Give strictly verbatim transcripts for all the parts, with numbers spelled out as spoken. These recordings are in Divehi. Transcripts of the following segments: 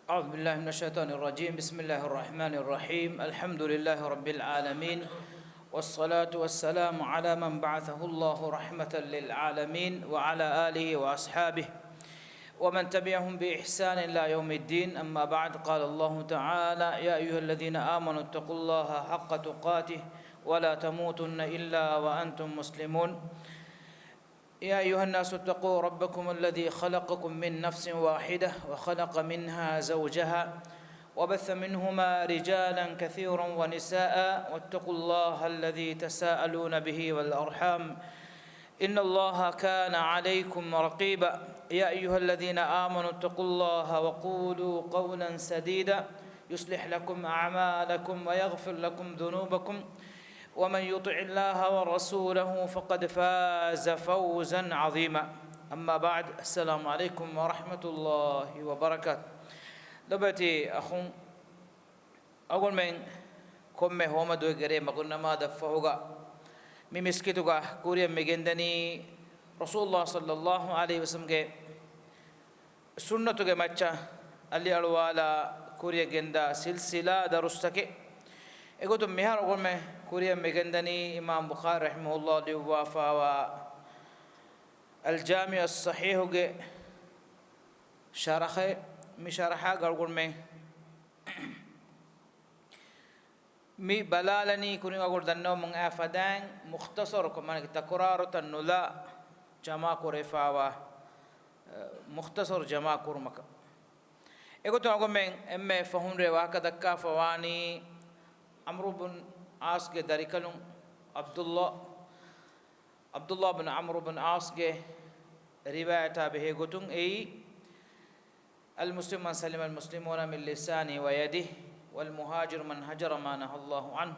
أعوذ بالله من الشيطان الرجيم. بسم الله الرحمن الرحيم. الحمد لله رب العالمين. والصلاة والسلام على من بعثه الله رحمة للعالمين وعلى آله وأصحابه ومن تبعهم بإحسان إلى يوم الدين. أما بعد. قال الله تعالى: يا أيها الذين آمنوا اتقوا الله حق تقاته ولا تموتن إلا وأنتم مسلمون. يا أيها الناس اتقوا ربكم الذي خلقكم من نفس واحدة وخلق منها زوجها وبث منهما رجالا كثيرا ونساء واتقوا الله الذي تساءلون به والأرحام إن الله كان عليكم رقيبا. يا أيها الذين آمنوا اتقوا الله وقولوا قولا سديدا يصلح لكم أعمالكم ويغفر لكم ذنوبكم ومن يطع الله ورسوله فقد فاز فوزا عظيما. أما بعد، السلام عليكم ورحمة الله وبركاته. ލޮބުވެތި އަޚުން، އަޅުގަނޑުމެން ކޮންމެ ހޯމަ ދުވެއްގެ ރޭ މަގުން ނަމާދަށް ފަހުގަ މި މިސްކިތުގަ ކުރިއަށް މި ގެންދަނީ ރަސޫލުﷲ ޞައްލަﷲ ޢަލައިހި ވަސައްލަމްގެ ސުންނަތުގެ މައްޗަށް އަލިއަޅުވާލާ ކުރިއަށް ގެންދާ ސިލްސިލާ ދަރުސްތަކެއް. އެގޮތުން މިހާރު އަޅުގަނޑުމެން ކުރިއަށް މި ގެންދަނީ އިމާމް ބުޚާރީ ރަޙިމަހުﷲ ލިޔުއްވާފާވާ އަލްޖާމިޢުއް ޞަޙީޙުގެ ޝަރަޙެއް. މި ޝަރަޙާގަ އަޅުގަނޑުމެން މި ބަލާލަނީ ކުރިން އަޅުގަނޑު ދަންނަވަމުން އައި ފަދައިން މުޚްތަޞަރުކޮށް، މާނައަކީ ތަކުރާރުތައް ނުލާ ޖަމާކުރެވިފާވާ، އަ، މުޚްތަޞަރު ޖަމާކުރުމަކަށް. އެގޮތުން އަޅުގަނޑުމެން އެންމެ ފަހުން ރޭ ވާހަކަ ދައްކާފަ ވާނީ ޢަމްރު ބުން ޢާޞްގެ ދަރިކަލުން ޢަބްދުﷲ، ޢަބްދުﷲ ބުން ޢަމްރު ބުން ޢާޞްގެ ރިވާޔަތާ ބެހޭ ގޮތުން އެއީ، المسلم من سلم المسلمون من لسانه ويده والمهاجر من هجر ما نهى الله عنه.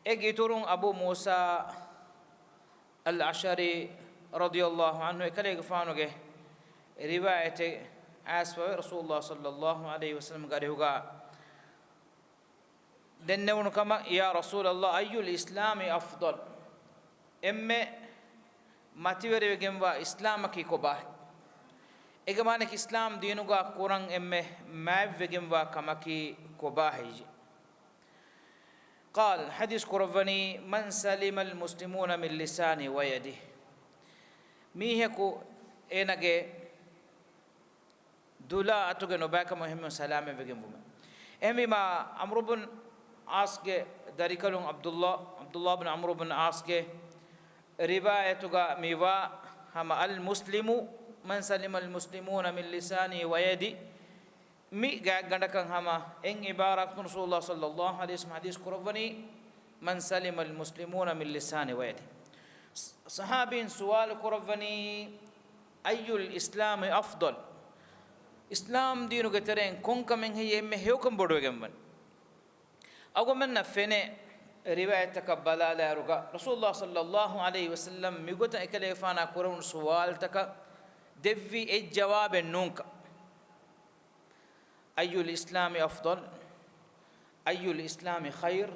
އޭގެ އިތުރުން އަބޫ މޫސާ އަލްއަޝްޢަރީ ރަޟިޔަﷲ ޢަންހު އެކަލޭގެފާނުގެ ރިވާޔަތެއް އައިސްފަވޭ، ރަސޫލުﷲ ޞައްލަﷲ ޢަލައިހި ވަސައްލަމްގެ އަރިހުގަ ދެންނެވުނު ކަމަށް، يا رسول الله، أي الإسلام أفضل؟ އެންމެ މަތިވެރިވެގެންވާ އިސްލާމަކީ ކޮބާހެއް؟ އޭގެ މާނައަކީ އިސްލާމް ދީނުގަ ކުރަން އެންމެ މާތްވެގެންވާ ކަމަކީ ކޮބާހެއްޔޭ؟ قال، ޙަދީޘް ކުރައްވަނީ، من سلم المسلمون من لسانه ويده. މީހަކު އޭނާގެ ދުލާ އަތުގެ ނުބައިކަމުން އެހެންވީމަ ސަލާމަތްވެގެންވުމެއް. އެހެންވީމަ، ޢަމްރު ބުން ޢާޞްގެ ދަރިކަލުން ޢަބްދުﷲ، ޢަބްދުﷲ ބުން ޢަމްރު ބުން ޢާޞްގެ ރިވާޔަތުގަ މިވާ ހަމަ، المسلم من سلم المسلمون من لسانه ويده، މި ގާތްގަނޑަކަށް ހަމަ އެއް ޢިބާރާތަކުން ރަސޫލުﷲ ޞައްލަﷲ ޢަލައިހި ވަސައްލަމް ޙަދީޘް ކުރައްވަނީ، من سلم المسلمون من لسانه ويده. ޞަޙާބީން ސުވާލު ކުރައްވަނީ، أي الإسلام أفضل؟ އިސްލާމް ދީނުގެ ތެރެއިން ކޮން ކަމެއް ހެއްޔޭ އެންމެ ހެޔޮކަން ބޮޑުވެގެންވަނީ؟ އަޅުގަނޑުމެންނަށް ފެނޭ، ރިވާޔަތްތަކަށް ބަލާލާއިރުގަ، ރަސޫލުﷲ ޞައްލަﷲ ޢަލައިހި ވަސައްލަމް މިގޮތަށް އެކަލޭގެފާނާ ކުރެވުނު ސުވާލުތަކަށް ދެއްވި އެއް ޖަވާބެއް ނޫންކަން. أي الإسلام أفضل؟ أي الإسلام خير؟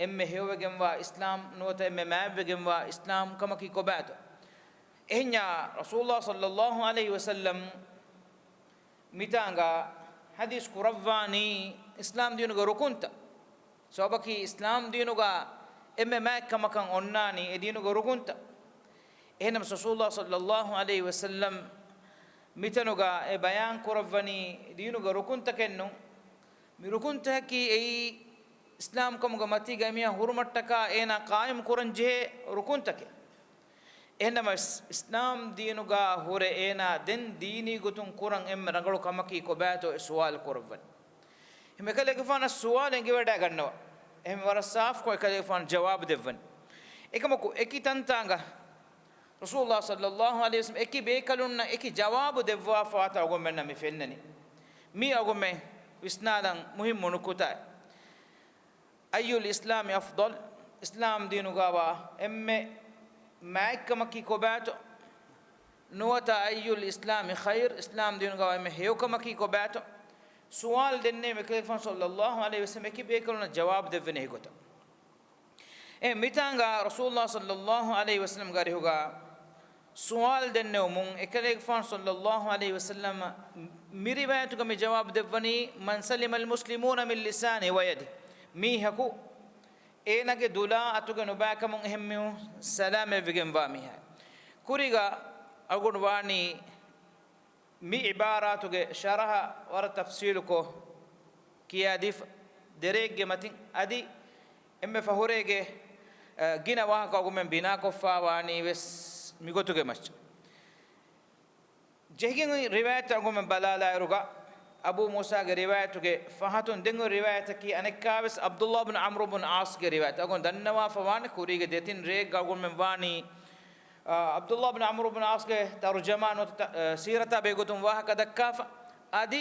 އެންމެ ހެޔޮވެގެންވާ އިސްލާމް ނުވަތަ އެންމެ މާތްވެގެންވާ އިސްލާމް ކަމަކީ ކޮބާތޯ؟ އެހެންޏާ ރަސޫލުﷲ ޞައްލަﷲ ޢަލައިހި ވަސައްލަމް މިތާނގަ ޙަދީޘް ކުރައްވާނީ އިސްލާމް ދީނުގެ ރުކުންތައް. ސަބަބަކީ އިސްލާމް ދީނުގަ އެންމެ މާތް ކަމަކަށް އޮންނާނީ އެ ދީނުގެ ރުކުންތައް. އެހެންނަމަ ރަސޫލުﷲ ޞައްލަﷲ ޢަލައިހި ވަސައްލަމް މިތަނުގަ އެ ބަޔާން ކުރައްވަނީ ދީނުގެ ރުކުންތަކެއް ނޫން. މި ރުކުންތަކަކީ އެއީ އިސްލާމް ކަމުގަ މަތީގަ މީހާ ހުރުމަށްޓަކާ އޭނާ ޤާއިމް ކުރަން ޖެހޭ ރުކުންތަކެއް. އެހެންނަމަވެސް، އިސްލާމް ދީނުގަ ހުރެ އޭނާ ދެން ދީނީ ގޮތުން ކުރަން އެންމެ ރަނގަޅު ކަމަކީ ކޮބާތޯ އެ ސުވާލު ކުރައްވަނީ. އެހެން އެކަލޭގެފާނަށް ސުވާލު އެނގިވަޑައިގަންނަވާ. އެހެން ވަރަށް ސާފުކޮށް އެކަލޭގެފާނު ޖަވާބު ދެއްވަނީ. އެކަމަކު، އެކި ތަންތާނގަ ރަސޫލުﷲ ޞައްލަﷲ ޢަލައިހި ވަސައްލަމް އެކި ބޭކަލުންނަށް އެކި ޖަވާބު ދެއްވާފަވާތާ އަޅުގަނޑުމެންނަށް މި ފެންނަނީ. މީ އަޅުގަނޑުމެން ވިސްނާލަން މުހިއްމު ނުކުތާއެއް. أي الإسلام أفضل؟ އިސްލާމް ދީނުގަވާ އެންމެ މާތްކަމަކީ ކޮބާތޯ؟ ނުވަތަ أي الإسلام خير؟ އިސްލާމް ދީނުގަވާ އެންމެ ހެޔޮކަމަކީ ކޮބާތޯ؟ ސުވާލު ދެންނެވީމަ އެކަލޭގެފާނު ޞައްލަﷲ ޢަލައިހި ވަސައްލަމް އެކި ބޭކަލުންނަށް ޖަވާބު ދެއްވަނީ އެގޮތަށް. އެ މިތާނގަ ރަސޫލުﷲ ޞައްލަﷲ ޢަލައިހި ވަސައްލަމްގެ އަރިހުގަ ސުވާލު ދެންނެވުމުން އެކަލޭގެފާނު ޞައްލަﷲ ޢަލައިހި ވަސައްލަމް މި ރިވާޔަތުގަ މި ޖަވާބު ދެއްވަނީ، "من سلم المسلمون من لسانه ويده." މީހަކު އޭނަގެ ދުލާ އަތުގެ ނުބައިކަމުން އެހެން މީހުން ސަލާމަތްވެގެންވާ މީހާ. ކުރީގަ އަޅުގަނޑު ވާނީ މި އިބާރާތުގެ ޝަރަހަ ވަރަށް ތަފްސީލުކޮށް ކިޔާދީފަ ދެރޭގެ މަތިން އަދި އެންމެ ފަހުރޭގެ، އަ، ގިނަ ވާހަކަ އަޅުގަނޑުމެން ބިނާކޮށްފާ ވާނީ ވެސް މިގޮތުގެ މައްޗަށް. ޖެހިގެން ރިވާޔަތް އަޅުގަނޑުމެން ބަލާލާއިރުގަ، އަބޫ މޫސާގެ ރިވާޔަތުގެ ފަހަތުން ދެން އޮތް ރިވާޔަތަކީ އަނެއްކާވެސް ޢަބްދުﷲ ބިން ޢަމްރު ބިން ޢާޞްގެ ރިވާޔަތް. އަޅުގަނޑު ދަންނަވާފަ ވާނެ ކުރީގެ ދެތިން ރެއެއްގަ އަޅުގަނޑުމެން ވާނީ، އާ، ޢަބްދުﷲ ބިން ޢަމްރު ބިން ޢާޞްގެ ތަރުޖަމާނު ތަ-، އާ، ސީރަތާ ބެހޭގޮތުން ވާހަކަ ދައްކާފަ. އަދި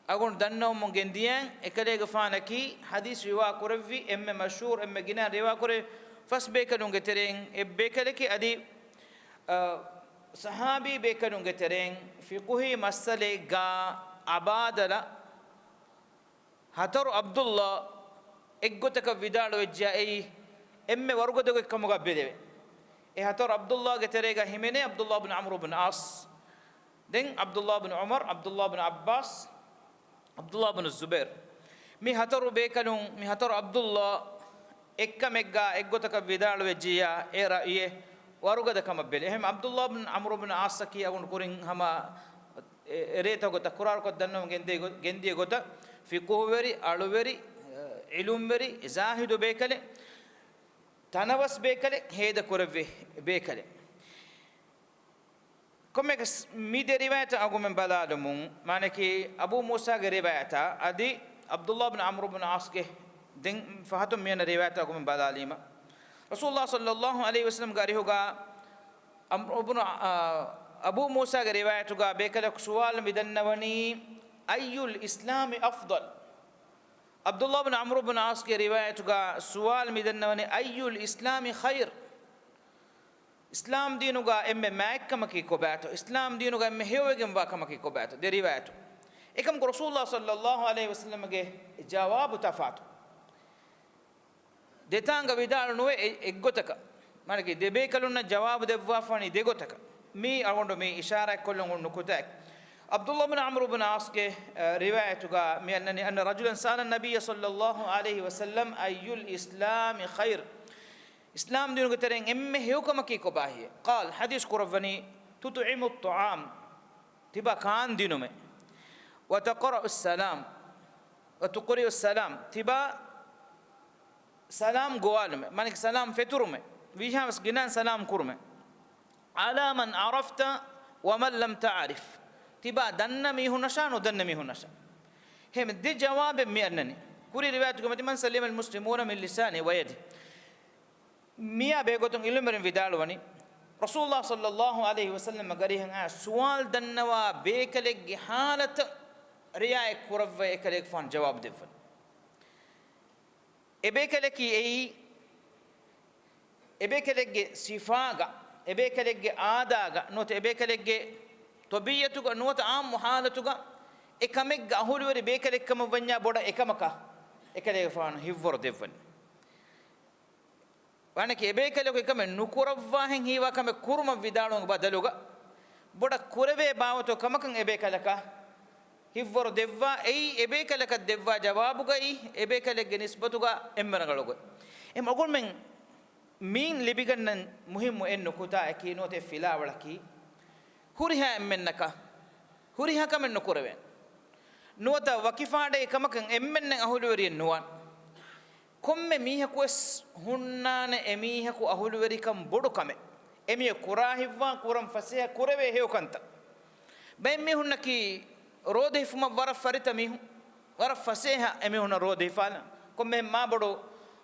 އަޅުގަނޑު ދަންނަވަމުން ގެންދިޔައިން އެކަލޭގެފާނަކީ ޙަދީޘް ރިވާ ކުރެއްވި އެންމެ މަޝްހޫރު، އެންމެ ގިނަ ރިވާ ކުރެއްވި ފަސް ބޭކަލުންގެ ތެރެއިން އެއް ބޭކަލަކީ އަދި، އާ، ޞަޙާބީ ބޭކަލުންގެ ތެރެއިން ފިޤުހީ މައްސަލައެއްގަ ޢަބާދަލަ ހަތަރު ޢަބްދުﷲ އެއްގޮތަކަށް ވިދާޅުވެއްޖެޔާ އެއީ އެންމެ ވަރުގަދަ ގޮތްކަމުގަ ބެލެވޭ. އެ ހަތަރު ޢަބްދުﷲގެ ތެރޭގަ ހިމެނޭ ޢަބްދުﷲ ބިން ޢަމްރު ބިން ޢާޞް، ދެން ޢަބްދުﷲ ބިން ޢުމަރު، ޢަބްދުﷲ ބިން ޢައްބާސް، ޢަބްދުﷲ ބިން ޒުބައިރު. މި ހަތަރު ބޭކަލުން، މި ހަތަރު ޢަބްދުﷲ އެއްކަމެއްގަ އެއްގޮތަކަށް ވިދާޅުވެއްޖިއްޔާ އެ ރައުޔެއް ވަރުގަދަ ކަމަށް ބެލެ. އެހެން ޢަބްދުﷲ ބިން ޢަމްރު ބިން ޢާޞަކީ އަޅުގަނޑު ކުރިން ހަމަ އެ، އެ ރޭތަކުގަ ތަކުރާރުކޮށް ދަންނަވަން ގެންދިޔަ ގޮ-، ގެންދިޔަ ގޮތަށް ފިޤުހުވެރި، އަޅުވެރި، އެ، ޢިލްމުވެރި، ޒާހިދު ބޭކަލެއް، ތަނަވަސް ބޭކަލެއް، ހޭދަ ކުރެއްވި ބޭކަލެއް. ކޮންމެއަކަސް މި ދެ ރިވާޔަތަށް އަގުމެން ބަލާލުމުން، މާނަކީ އަބޫ މޫސާގެ ރިވާޔަތާ އަދި ޢަބްދުﷲ ބިން ޢަމްރު ބިން ޢާޞްގެ ދެން ފަހަތުން މިއަންނަ ރިވާޔަތަށް އަގުމެން ބަލާލީމަ، ރަސޫލުﷲ ޞައްލަﷲ ޢަލައިހި ވަސައްލަމްގެ އަރިހުގަ ޢަމްރު ބުނު، އާ، އަބޫ މޫސާގެ ރިވާޔަތުގަ ބޭކަލަކު ސުވާލު މިދަންނަވަނީ، "أي الإسلام أفضل؟" ޢަބްދުﷲ ބިން ޢަމްރު ބިން ޢާޞްގެ ރިވާޔަތުގަ ސުވާލު މިދަންނަވަނީ، "أي الإسلام خير؟" އިސްލާމް ދީނުގަ އެންމެ މާތްކަމަކީ ކޮބާތޯ؟ އިސްލާމް ދީނުގަ އެންމެ ހެޔޮވެގެންވާ ކަމަކީ ކޮބާތޯ؟ ދެ ރިވާޔަތު. އެކަމަކު ރަސޫލުﷲ ޞައްލަﷲ ޢަލައިހި ވަސައްލަމްގެ ޖަވާބު ތަފާތު. ދެތާނގަ ވިދާޅު ނުވެ އެ-، އެއްގޮތަކަށް. މާނަކީ ދެބޭކަލުންނަށް ޖަވާބު ދެއްވާފާނީ ދެގޮތަކަށް. މީ އަޅުގަނޑު މީ އިޝާރާތްކޮށްލަން އޮންނަ ނުކުތާއެއް. ޢަބްދުﷲ ބިން ޢަމްރު ބިން ޢާޞްގެ، އަ، ރިވާޔަތުގަ މި އަންނަނީ، أن رجلا سأل النبي صلى الله عليه وسلم، "أي الإسلام خير؟" އިސްލާމް ދީނުގެ ތެރެއިން އެންމެ ހެޔޮ ކަމަކީ ކޮބާހެޔޭ؟ قال، ޙަދީޘް ކުރައްވަނީ، "تطعم الطعام"، ތިބާ ކާން ދިނުމޭ. "وتقرئ السلام"، "وتقرئ السلام"، ތިބާ ސަލާމް ގޮވާލުމޭ، މާނަކީ ސަލާމް ފެތުރުމޭ، ވީހާވެސް ގިނައިން ސަލާމް ކުރުމޭ. "على من عرفت ومن لم تعرف"، ތިބާ ދަންނަ މީހުންނަށާ ނުދަންނަ މީހުންނަށާ. އެހެން ދެ ޖަވާބެއް މި އަންނަނީ. ކުރީ ރިވާޔަތުގެ މަތިން، "من سلم المسلمون من لسانه ويده". މިއާ ބެހޭގޮތުން ޢިލްމުވެރިން ވިދާޅުވަނީ، ރަސޫލުﷲ ޞައްލަﷲ ޢަލައިހި ވަސައްލަމްގެ އަރިހަށް އައި ސުވާލު ދަންނަވާ ބޭކަލެއްގެ ޙާލަތަށް ރިޢާޔަތް ކުރައްވައި އެކަލޭގެފާނު ޖަވާބު ދެއްވަނީ. އެބޭކަލަކީ އެއީ، އެބޭކަލެއްގެ ސިފާގަ، އެބޭކަލެއްގެ އާދާގަ، ނުވަތަ އެބޭކަލެއްގެ ޠަބީޢަތުގަ، ނުވަތަ ޢާއްމު ޙާލަތުގަ އެ ކަމެއްގަ އަހުލުވެރި ބޭކަލެއްކަމަށް ވަންޏާ ބޮޑަށް އެކަމަކަށް އެކަލޭގެފާނު ހިތްވަރު ދެއްވަނީ. ވާނަކީ އެބޭކަލަކު އެކަމެއް ނުކުރައްވާހެން ހީވާ ކަމެއް ކުރުމަށް ވިދާޅުވުމުގެ ބަދަލުގަ، ބޮޑަށް ކުރެވޭ ބާވަތު ކަމަކަށް އެބޭކަލަކަށް ހިތްވަރު ދެއްވާ، އެއީ އެބޭކަލަކަށް ދެއްވާ ޖަވާބުގައި އެބޭކަލެއްގެ ނިސްބަތުގަ އެންމެ ރަނގަޅު ގޮތް. އެ މަގުންމެން މީން ލިބިގަންނަން މުހިއްމު އެއް ނުކުތާއަކީ ނުވަތަ އެއް ފިލާވަޅަކީ، ހުރިހާ އެންމެންނަކަށް ހުރިހާ ކަމެއް ނުކުރެވޭނެ. ނުވަތަ ވަކިފާޑެއް ކަމަކަށް އެންމެންނެއް އަހުލުވެރިއެއް ނުވާނެ. ކޮންމެ މީހަކުވެސް ހުންނާނެ އެމީހަކު އަހުލުވެރިކަން ބޮޑު ކަމެއް. އެމީހަކު ކުރާ ހިތްވާ ކުރަން ފަސޭހަ ކުރެވޭ ހެޔޮ ކަންތައް. ބައެއް މީހުންނަކީ ރޯދަ ހިފުމަށް ވަރަށް ފަރިތަ މީހުން. ވަރަށް ފަސޭހަ އެމީހުންނަށް ރޯދަ ހިފާލަން. ކޮންމެހެން މާބޮޑު،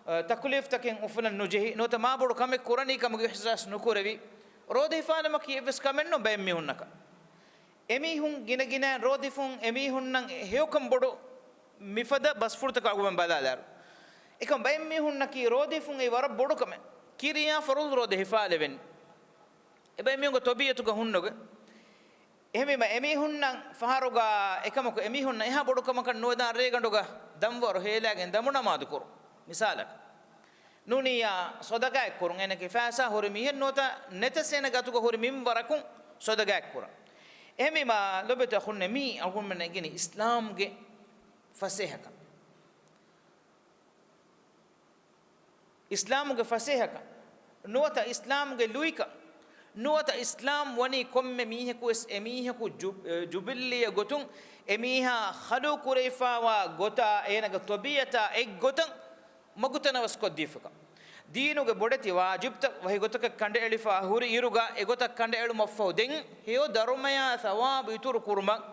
އަ، ތަކުލީފްތަކެއް އުފުލަން ނުޖެހި، ނުވަތަ މާބޮޑު ކަމެއް ކުރަނީ ކަމުގެ އިޙްސާސް ނުކުރެވި، ރޯދަ ހިފާލުމަކީ އެއްވެސް ކަމެއް ނޫން ބައެއް މީހުންނަކަށް. އެމީހުން ގިނަގިނައިން ރޯދަ ހިފުން އެމީހުންނަށް ހެޔޮކަން ބޮޑު މިފަދަ ބަސްފުޅުތަކާ ގުޅުމެއް ބަލާލާއިރު. އެކަމް ބައެއް މީހުންނަކީ ރޯދަ ހިފުން އެއީ ވަރަށް ބޮޑު ކަމެއް. ކިރިޔާ ފަރުޟު ރޯދަ ހިފާލެވެން. އެބައިމީހުންގެ ތޮބީއަތުގަ ހުންނަގޮތް. އެހެންވީމަ އެމީހުންނަށް ފަހަރުގަ އެކަމަކު އެމީހުންނަށް އެހާ ބޮޑު ކަމަކަށް ނުވެދާނެ ރޭގަނޑުގަ ދަންވަރު ހޭލާގެން ދަމުނަމާދު ކުރުން. މިސާލަކަށް. ނޫނިއްޔާ ޞަދަޤާތް ކުރުން. އޭނަގެ ފައިސާ ހުރި މީހެއް ނުވަތަ ނެތަސް އޭނަގެ އަތުގަ ހުރި މިންވަރަކުން ޞަދަޤާތް ކުރަން. އެހެންވީމާ ލޮބުވެތި އަޚުންނޭ، މީ އަޅުގަނޑުމެންނަށް އެނގެނީ އިސްލާމްގެ ފަސޭހަކަން. އިސްލާމުގެ ފަސޭހަކަން، ނުވަތަ އިސްލާމުގެ ލުއިކަން، ނުވަތަ އިސްލާމް ވަނީ ކޮންމެ މީހަކުވެސް އެމީހަކު ޖު-، އެ، ޖުބިއްލީއަށް ގޮތުން އެމީހާ ޚަލުޤު ކުރެވިފާވާ ގޮތާ، އޭނަގެ ޠަބީޢަތާ އެއްގޮތަށް މަގުތަނަވަސް ކޮށްދީފަކަން. ދީނުގެ ބޮޑެތި ވާޖިބްތައް ވަހިގޮތަކަށް ކަނޑައެޅިފާ ހުރި އިރުގަ އެގޮތަށް ކަނޑައެޅުމަށްފަހު ދެން ހެޔޮ ދަރުމަޔާ ސަވާބު އިތުރު ކުރުމަށް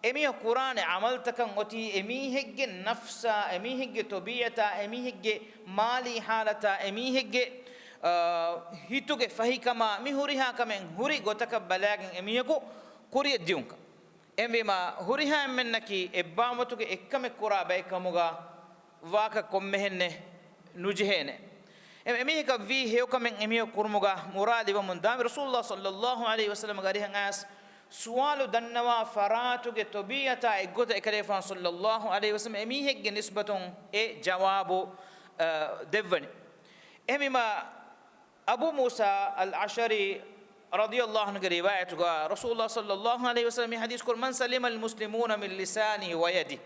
އެމީހަކު ކުރާނެ ޢަމަލުތަކަށް އޮތީ އެމީހެއްގެ ނަފްސާ، އެމީހެއްގެ ޠަބީޢަތާ، އެމީހެއްގެ މާލީ ޙާލަތާ، އެމީހެއްގެ، އާ، ހިތުގެ ފަހިކަމާ މި ހުރިހާ ކަމެއް ހުރި ގޮތަކަށް ބަލާގެން އެމީހަކު ކުރިޔަށް ދިއުންކަން. އެހެންވީމާ، ހުރިހާ އެންމެންނަކީ އެއްބާވަތުގެ އެއްކަމެއް ކުރާ ބައެއް ކަމުގަ ވާކަ ކޮންމެހެންނެއް ނުޖެހޭނެ. އެ-، އެމީހަކަށް ވީ ހެޔޮކަމެއް އެމީހަކު ކުރުމުގަ މުރާލިވަމުން ދާމި ރަސޫލުﷲ ޞައްލައްލާހު ޢަލައިހި ވަސައްލަމަގެ އަރިހަށް އައިސް ސުވާލު ދަންނަވާ ފަރާތުގެ ޠަބީޢަތާ އެއްގޮތަށް އެކަލޭގެފާނު ޞައްލައްލާހު ޢަލައިހި ވަސައްލަމަ އެމީހެއްގެ ނިސްބަތުން އެ ޖަވާބު، އަ، ދެއްވަނީ. އެހެންވީމާ، އަބޫ މޫސާ އަލް އަޝްޢަރީ ރަޟިޔައްލާހު ޢަންހުގެ ރިވާޔަތުގަ ރަސޫލުﷲ ޞައްލައްލާހު ޢަލައިހި ވަސައްލަމަ މި ޙަދީޘް ކުރައްވާ، "مَنْ سَلِمَ الْمُسْلِمُونَ مِنْ لِسَانِهِ وَيَدِهِ."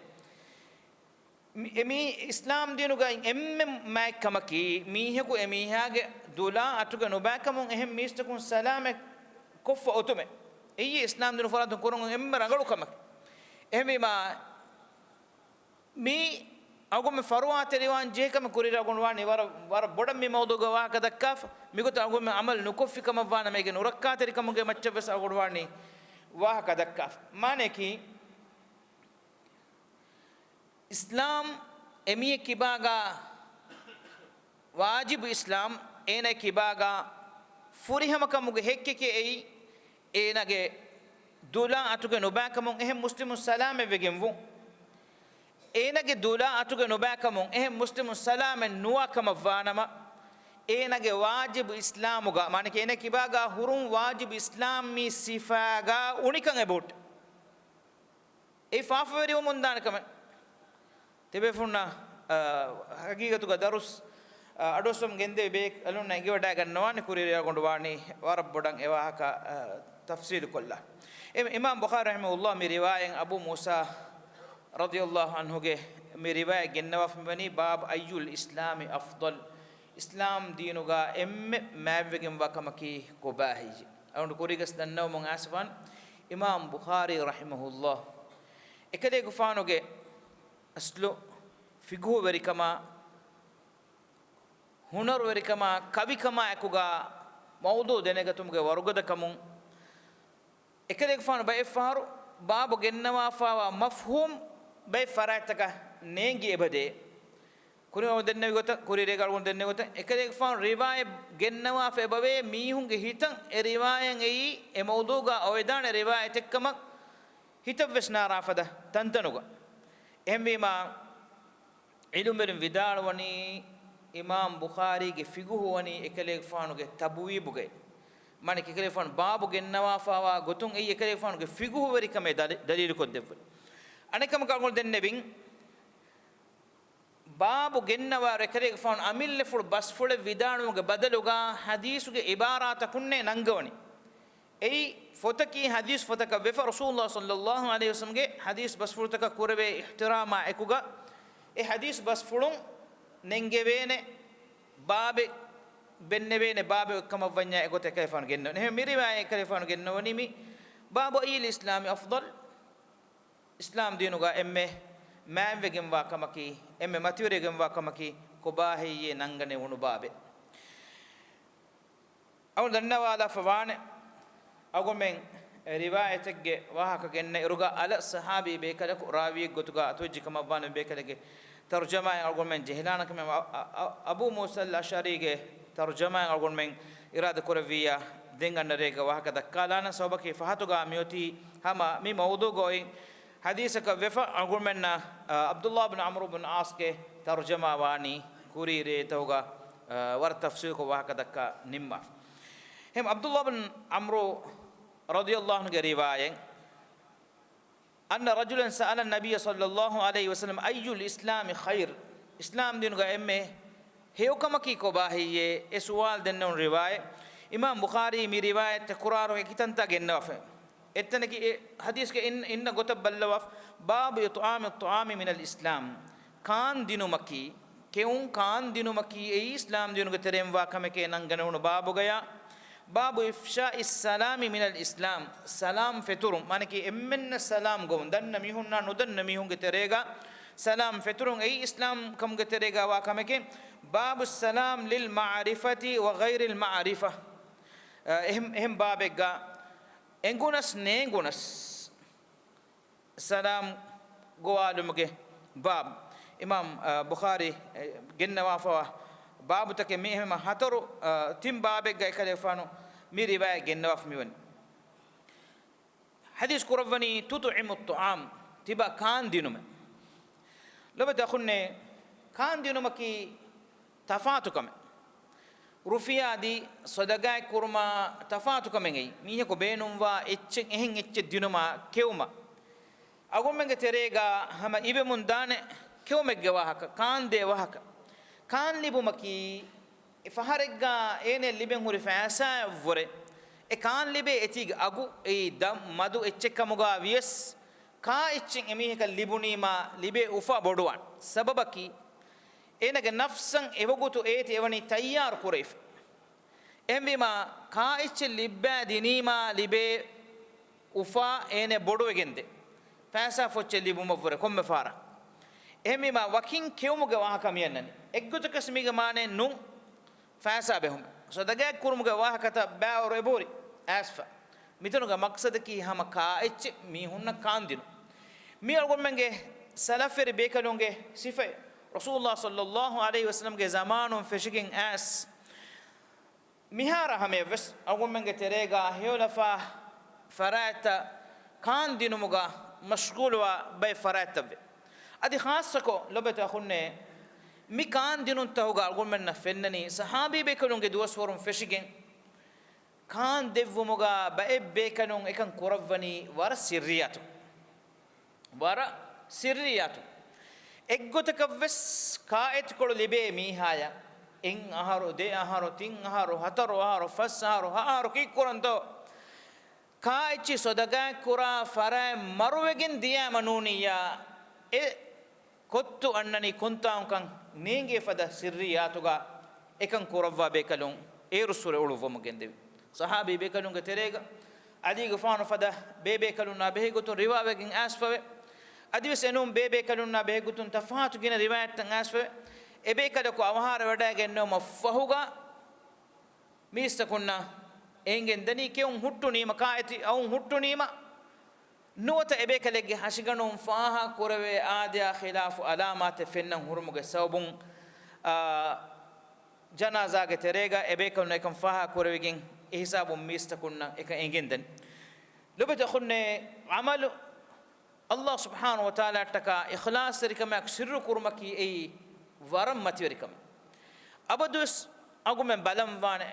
މި-، އެމީ އިސްލާމް ދީނުގައި އެންމެ މާތް ކަމަކީ، މީހަކު އެމީހާގެ ދުލާ އަތުގެ ނުބައިކަމުން އެހެން މީސްތަކުން ސަލާމަތް ކޮށްފަ އޮތުމެ. އެއީ އިސްލާމް ދީނު ފަރާތުން ކުރަން އެންމެ ރަނގަޅު ކަމަކީ. އެހެންވީމާ، މީ އަޅުގަނޑުމެން ފަރުވާތެރިވާން ޖެހޭ ކަމެއް ކުރިއަރާ އަޅުގަނޑު ވާނީ ވަރަށް، ވަރަށް ބޮޑަށް މި މައުޟޫގަ ވާހަކަ ދައްކާފަ. މިގޮތަށް އަޅުގަނޑުމެން ޢަމަލު ނުކޮށްފި ކަމަށް ވާނަމަ، އޭގެ ނުރައްކާތެރިކަމުގެ މައްޗަށް ވެސް އަޅުގަނޑު ވާނީ ވާހަކަ ދައްކާފަ. މާނަޔަކީ، އިސްލާމް އެމީހެއް ކިބާގަ ވާޖިބު އިސްލާމް، އޭނަ ކިބާގަ ފުރިހަމަކަމުގެ ހެއްކެކޭ އެއީ، އޭނަގެ ދުލާ އަތުގެ ނުބައިކަމުން އެހެން މުސްލިމުން ސަލާމަތްވެގެން ވުން. އޭނަގެ ދުލާ އަތުގެ ނުބައިކަމުން އެހެން މުސްލިމުން ސަލާމަތް ނުވާ ކަމަށް ވާނަމަ، އޭނަގެ ވާޖިބު އިސްލާމުގަ، މާނައަކީ އޭނަ ކިބާގަ ހުރުން ވާޖިބު އިސްލާމީ ސިފާގަ އުނިކަން އެބަހުއްޓޭ. އެއީ ފާފަވެރިވަމުންދާނެ ކަމެއް. ތިބޭފުޅުންނަށް، އަ، ހަގީގަތުގަ ދަރުސް، އަ، އަޑުއައްސަވަމުން ގެންދެވި ބޭކަލުންނަށް އެނގިވަޑައިގަންނަވާނެ ކުރިއަރާ އަޅުގަނޑު ވާނީ ވަރަށް ބޮޑަށް އެ ވާހަކަ، އަ، ތަފްސީލުކޮށްލާ. އެ، އިމާމް ބުޚާރީ ރަޙިމަހުﷲ މި ރިވާޔަތް އަބޫ މޫސާ ރަޟިޔަﷲ ޢަންހުގެ މި ރިވާޔަތް ގެންނަވާފަ މިވަނީ، بَابُ أَيُّ الْإِسْلَامِ أَفْضَلُ، އިސްލާމް ދީނުގަ އެންމެ މާތްވެގެންވާ ކަމަކީ ކޮބާހެއްޔެވެ؟ އަޅުގަނޑު ކުރީގަސް ދަންނަވަމުން އައިސްފާން، އިމާމް ބުޚާރީ ރަޙިމަހުﷲ އެކަލޭގެފާނުގެ އަސްލު ފިޤުހުވެރިކަމާ، ހުނަރުވެރިކަމާ، ކަވިކަމާ އެކުގަ މައުޟޫ ދެނެގަތުމުގެ ވަރުގަދަކަމުން، އެކަލޭގެފާނު ބައެއްފަހަރު ބާބު ގެންނަވާފާވާ މަފްހޫމް ބައެއް ފަރާތްތަކަށް ނޭނގި އެބަދޭ. ކުރިން އަޅުގަނޑު ދެންނެވި ގޮތަށް، ކުރިއަރާ އަޅުގަނޑު ދެންނެވި ގޮތަށް، އެކަލޭގެފާނު ރިވާޔަތް ގެންނަވާފަ އެބަވޭ މީހުންގެ ހިތަށް އެ ރިވާޔަތް އެއީ އެ މައުޟޫގަ އޮވެދާނެ ރިވާޔަތެއްކަމަށް ހިތަށްވެސް ނާރާ ފަދަ ތަންތަނުގަ. އެހެންވީމާ، ޢިލްމުވެރިން ވިދާޅުވަނީ، އިމާމް ބުޚާރީގެ ފިޤުހު ވަނީ އެކަލޭގެފާނުގެ ތަބުވީބުގައި. މާނައަކީ އެކަލޭގެފާނު ބާބު ގެންނަވާފާވާ ގޮތުން އެއީ އެކަލޭގެފާނުގެ ފިޤުހުވެރިކަމެއް ދަލި-، ދަލީލުކޮށްދެއްވަނީ. އަނެއްކަމަކަށް އަޅުގަނޑު ދެންނެވިން، ބާބު ގެންނަވާއިރު އެކަލޭގެފާނު އަމިއްލަފުޅު ބަސްފުޅެއް ވިދާޅުވުމުގެ ބަދަލުގަ ޙަދީޘުގެ ޢިބާރާތަކުންނޭ ނަންގަވަނީ. އެއީ ފޮތަކީ ޙަދީޘް ފޮތަކަށް ވެފަ، ރަސޫލުﷲ ޞައްލައްލާހު ޢަލައިހި ވަސައްލަމްގެ ޙަދީޘް ބަސްފުޅުތަކަށް ކުރެވޭ އިޙްތިރާމާ އެކުގަ، އެ ޙަދީޘް ބަސްފުޅުން ނެންގެވޭނެ ބާބެއް، ބެންނެވޭނެ ބާބެއް އޮތްކަމަށްވަންޏާ އެގޮތަށް އެކަލޭގެފާނު ގެންނަވަނީ. އެހެން މި ރިވާޔަތް އެކަލޭގެފާނު ގެންނަވަނީ މި، بَابُ أَيُّ الْإِسْلَامِ أَفْضَلُ، އިސްލާމް ދީނުގަ އެންމެ މާތްވެގެންވާ ކަމަކީ، އެންމެ މަތިވެރިވެގެންވާ ކަމަކީ ކޮބާހެއްޔޭ ނަންގަނެވުނު ބާބެއް. އަޅުގަނޑު ދަންނަވާލާފަ ވާނެ، އަޅުގަނޑުމެން ރިވާޔަތެއްގެ ވާހަކަ ގެންނަ އިރުގަ އަލަށް ޞަޙާބީ ބޭކަލަކު ރާވީއެއް ގޮތުގަ އަތުވެއްޖެ ކަމަށްވާނެ ބޭކަލެއްގެ ތަރުޖަމާއެއް އަޅުގަނޑުމެން ޖެހިލާނަކަމެ، އަ-، އަ-، އަ-، އަބޫ މޫސަ އަލް އަޝްޢަރީގެ ތަރުޖަމާއެއް އަޅުގަނޑުމެން އިރާދަ ކުރެއްވިއްޔާ، ދެން އަންނަ ރޭގަ ވާހަކަ ދައްކާލާނަން. ސަބަބަކީ ފަހަތުގަ މިއޮތީ ހަމަ މި މައުޟޫގަ އޮތް ޙަދީޘަކަށް ވެފަ، އަޅުގަނޑުމެންނަށް، އަ، ޢަބްދުﷲ ބިން ޢަމްރު ބިން ޢާޞްގެ ތަރުޖަމާ ވާނީ ކުރީ ރޭތަކުގަ، އަ، ވަރަށް ތަފްޞީލުކޮށް ވާހަކަ ދައްކާ ނިންމާފަ. އެހެން ޢަބްދުﷲ ބިން ޢަމްރު ރަޟިޔަﷲ ޢަންހުގެ ރިވާޔަތް، أَنَّ رَجُلًا سَأَلَ النَّبِيَّ صَلَّى اللَّهُ عَلَيْهِ وَسَلَّمَ أَيُّ الْإِسْلَامِ خَيْرٌ، އިސްލާމް ދީނުގަ އެންމެ ހެޔޮކަމަކީ ކޮބާހެއްޔޭ؟ އެ ސުވާލު ދެންނެވުނު ރިވާޔަތް، އިމާމް ބުޚާރީ މި ރިވާޔަތް ތަކުރާރު އެކިތަންތާ ގެންނަވާފަ. އެއްތަނަކީ އެ ޙަދީޘްގެ އިން، އިންނަ ގޮތަށް ބައްލަވާ، باب إطعام الطعام من الإسلام، ކާން ދިނުމަކީ، ކެއުން ކާން ދިނުމަކީ އެއީ އިސްލާމް ދީނުގެ ތެރެއިން ވާ ކަމެކޭ ނަންގަނެވުނު ބާބުގަޔާ، باب إفشاء السلام من الإسلام، ސަލާމް ފެތުރުން، މާނަކީ އެންމެންނަށް ސަލާމް ގޮވުން، ދަންނަ މީހުންނާ ނުދަންނަ މީހުންގެ ތެރޭގަ ސަލާމް ފެތުރުން، އެއީ އިސްލާމް ކަމުގެ ތެރޭގަ ވާ ކަމެކޭ. باب السلام للمعرفة وغير المعرفة، އެހެން، އެހެން ބާބެއްގަ އެނގުނަސް ނޭނގުނަސް ސަލާމް ގޮވާލުމުގެ ބާބު. އިމާމް، އަ، ބުޚާރީ، އެ، ގެންނަވާފަވާ ބާބުތަކެއް މި ހަމަ ހަތަރު، އަ، ތިން ބާބެއްގަ އެކަލޭގެފާނު މި ރިވާޔަތް ގެންނަވާފަ މިވަނީ. ޙަދީޘް ކުރައްވަނީ تطعم الطعام، ތިބާ ކާން ދިނުމެއް. ލޮބުވެތި އަޚުންނޭ، ކާން ދިނުމަކީ ތަފާތު ކަމެއް. ރުފިޔާ ދީ ޞަދަގާތް ކުރުމާ ތަފާތު ކަމެއް އެއީ. މީހަކު ބޭނުންވާ އެއްޗެއް އެހެން އެއްޗެއް ދިނުމާ ކެއުމަށް. އަޅުގަނޑުމެންގެ ތެރޭގަ ހަމަ އިވެމުން ދާނެ ކެއުމެއްގެ ވާހަކަ، ކާންދޭ ވާހަކަ. ކާން ލިބުމަކީ އެ ފަހަރެއްގަ އޭނައަށް ލިބެން ހުރި ފައިސާއަށްވުރެ، އެ ކާން ލިބޭ އެތީގެ އަގު އެއީ ދަށް މަދު އެއްޗެއް ކަމުގަ ވިޔަސް، ކާ އެއްޗެއް އެމީހަކަށް ލިބުނީމާ ލިބޭ އުފާ ބޮޑުވާން. ސަބަބަކީ، އޭނަގެ ނަފްސަށް އެވަގުތު އޭތި އެވަނީ ތައްޔާރު ކުރެވިފަ. އެހެންވީމާ، ކާ އެއްޗެއް ލިއްބާ ދިނީމާ ލިބޭ އުފާ އޭނަ ބޮޑުވެގެންދޭ. ފައިސާ ފޮއްޗެއް ލިބުމަށްވުރެ ކޮންމެ ފަހަރަށް. އެހެންވީމާ، ވަކިން ކެއުމުގެ ވާހަކަ މިއަންނަނީ. އެއްގޮތަކަސް މީގެ މާނައެއް ނޫން. ފައިސާ ބެހުމެއް. ޞަދަގާތް ކުރުމުގެ ވާހަކަތައް ބައިވަރު އެބަހުރި އައިސްފަ. މިތަނުގެ މަޤްޞަދަކީ ހަމަ ކާ އެއްޗެއް މީހުންނަށް ކާންދިނުން. މީ އަޅުގަނޑުމެންގެ ސަލަފްވެރި ބޭކަލުންގެ ސިފައެއް. ރަސޫލުﷲ ޞައްލައްލާހު ޢަލައިހި ވަސައްލަމްގެ ޒަމާނުން ފެށިގެން އައިސް، މިހާރާ ހަމަޔަށްވެސް އަޅުގަނޑުމެންގެ ތެރޭގަ ހެޔޮލަފާ ފަރާތްތައް ކާންދިނުމުގަ މަޝްޣޫލުވާ ބައެއް ފަރާތްތައްވޭ. އަދި ޚާއްޞަކޮށް ލޮބުވެތި އަޚުންނޭ، މި ކާންދިނުންތަކުގަ އަޅުގަނޑުމެންނަށް ފެންނަނީ ޞަޙާބީ ބޭކަލުންގެ ދުވަސްވަރުން ފެށިގެން، ކާން ދެއްވުމުގަ ބައެއް ބޭކަލުން އެކަން ކުރައްވަނީ ވަރަށް ސިއްރިއްޔާތު. ވަރަށް ސިއްރިއްޔާތު. އެއްގޮތަކަށްވެސް ކާއެތިކޮޅު ލިބޭ މީހާޔަށް އެއް އަހަރު، ދެ އަހަރު، ތިން އަހަރު، ހަތަރު އަހަރު، ފަސް އަހަރު، ހަ އަހަރު ކީއްކުރަންތޯ؟ ކާ އެއްޗި ޞަދަގާތް ކުރާ ފަރާތް މަރުވެގެން ދިޔައިމަ ނޫނިއްޔާ، އެ ކޮއްތު އަންނަނީ ކޮންތާކުކަން ނޭނގޭ ފަދަ ސިއްރިއްޔާތުގަ އެކަން ކުރައްވާ ބޭކަލުން އޭރުއްސުރެ އުޅުއްވަމުން ގެންދެވި. ޞަޙާބީ ބޭކަލުންގެ ތެރޭގަ ޢަލީގެފާނު ފަދަ ބޭބޭކަލުންނާ ބެހޭގޮތުން ރިވާވެގެން އައިސްފަވޭ. އަދިވެސް އެނޫން ބޭބޭކަލުންނާ ބެހޭގޮތުން ތަފާތު ގިނަ ރިވާޔަތްތައް އައިސްފަވޭ. އެބޭކަލަކު އަވަހާރަވެވަޑައިގެންނެވުމަށްފަހުގަ މީސްތަކުންނަށް އެނގެންދަނީ ކެއުން ހުއްޓުނީމަ، ކާއެތި އައުން ހުއްޓުނީމަ، ނުވަތަ އެބޭކަލެއްގެ ހަށިގަނޑުން ފާހަގަ ކުރެވޭ އާދަޔާ ޚިލާފު އަލާމާތެއް ފެންނަން ހުރުމުގެ ސަބަބުން، އާ، ޖަނާޒާގެ ތެރޭގަ އެބޭކަލުން އެކަން ފާހަގަ ކުރެވިގެން އެހިސާބުން މީސްތަކުންނަށް އެކަން އެނގެންދަނީ. ލޮބުވެތި އަޚުންނޭ، ޢަމަލު ﷲ ސުބްޙާނަހޫ ވަތަޢާލާއަށްޓަކާ އިޚްލާޞްތެރިކަމާއެކު ސިއްރު ކުރުމަކީ އެއީ ވަރަށް މަތިވެރި ކަމެއް. އަބަދުވެސް އަޅުގަނޑުމެން ބަލަންވާނެ،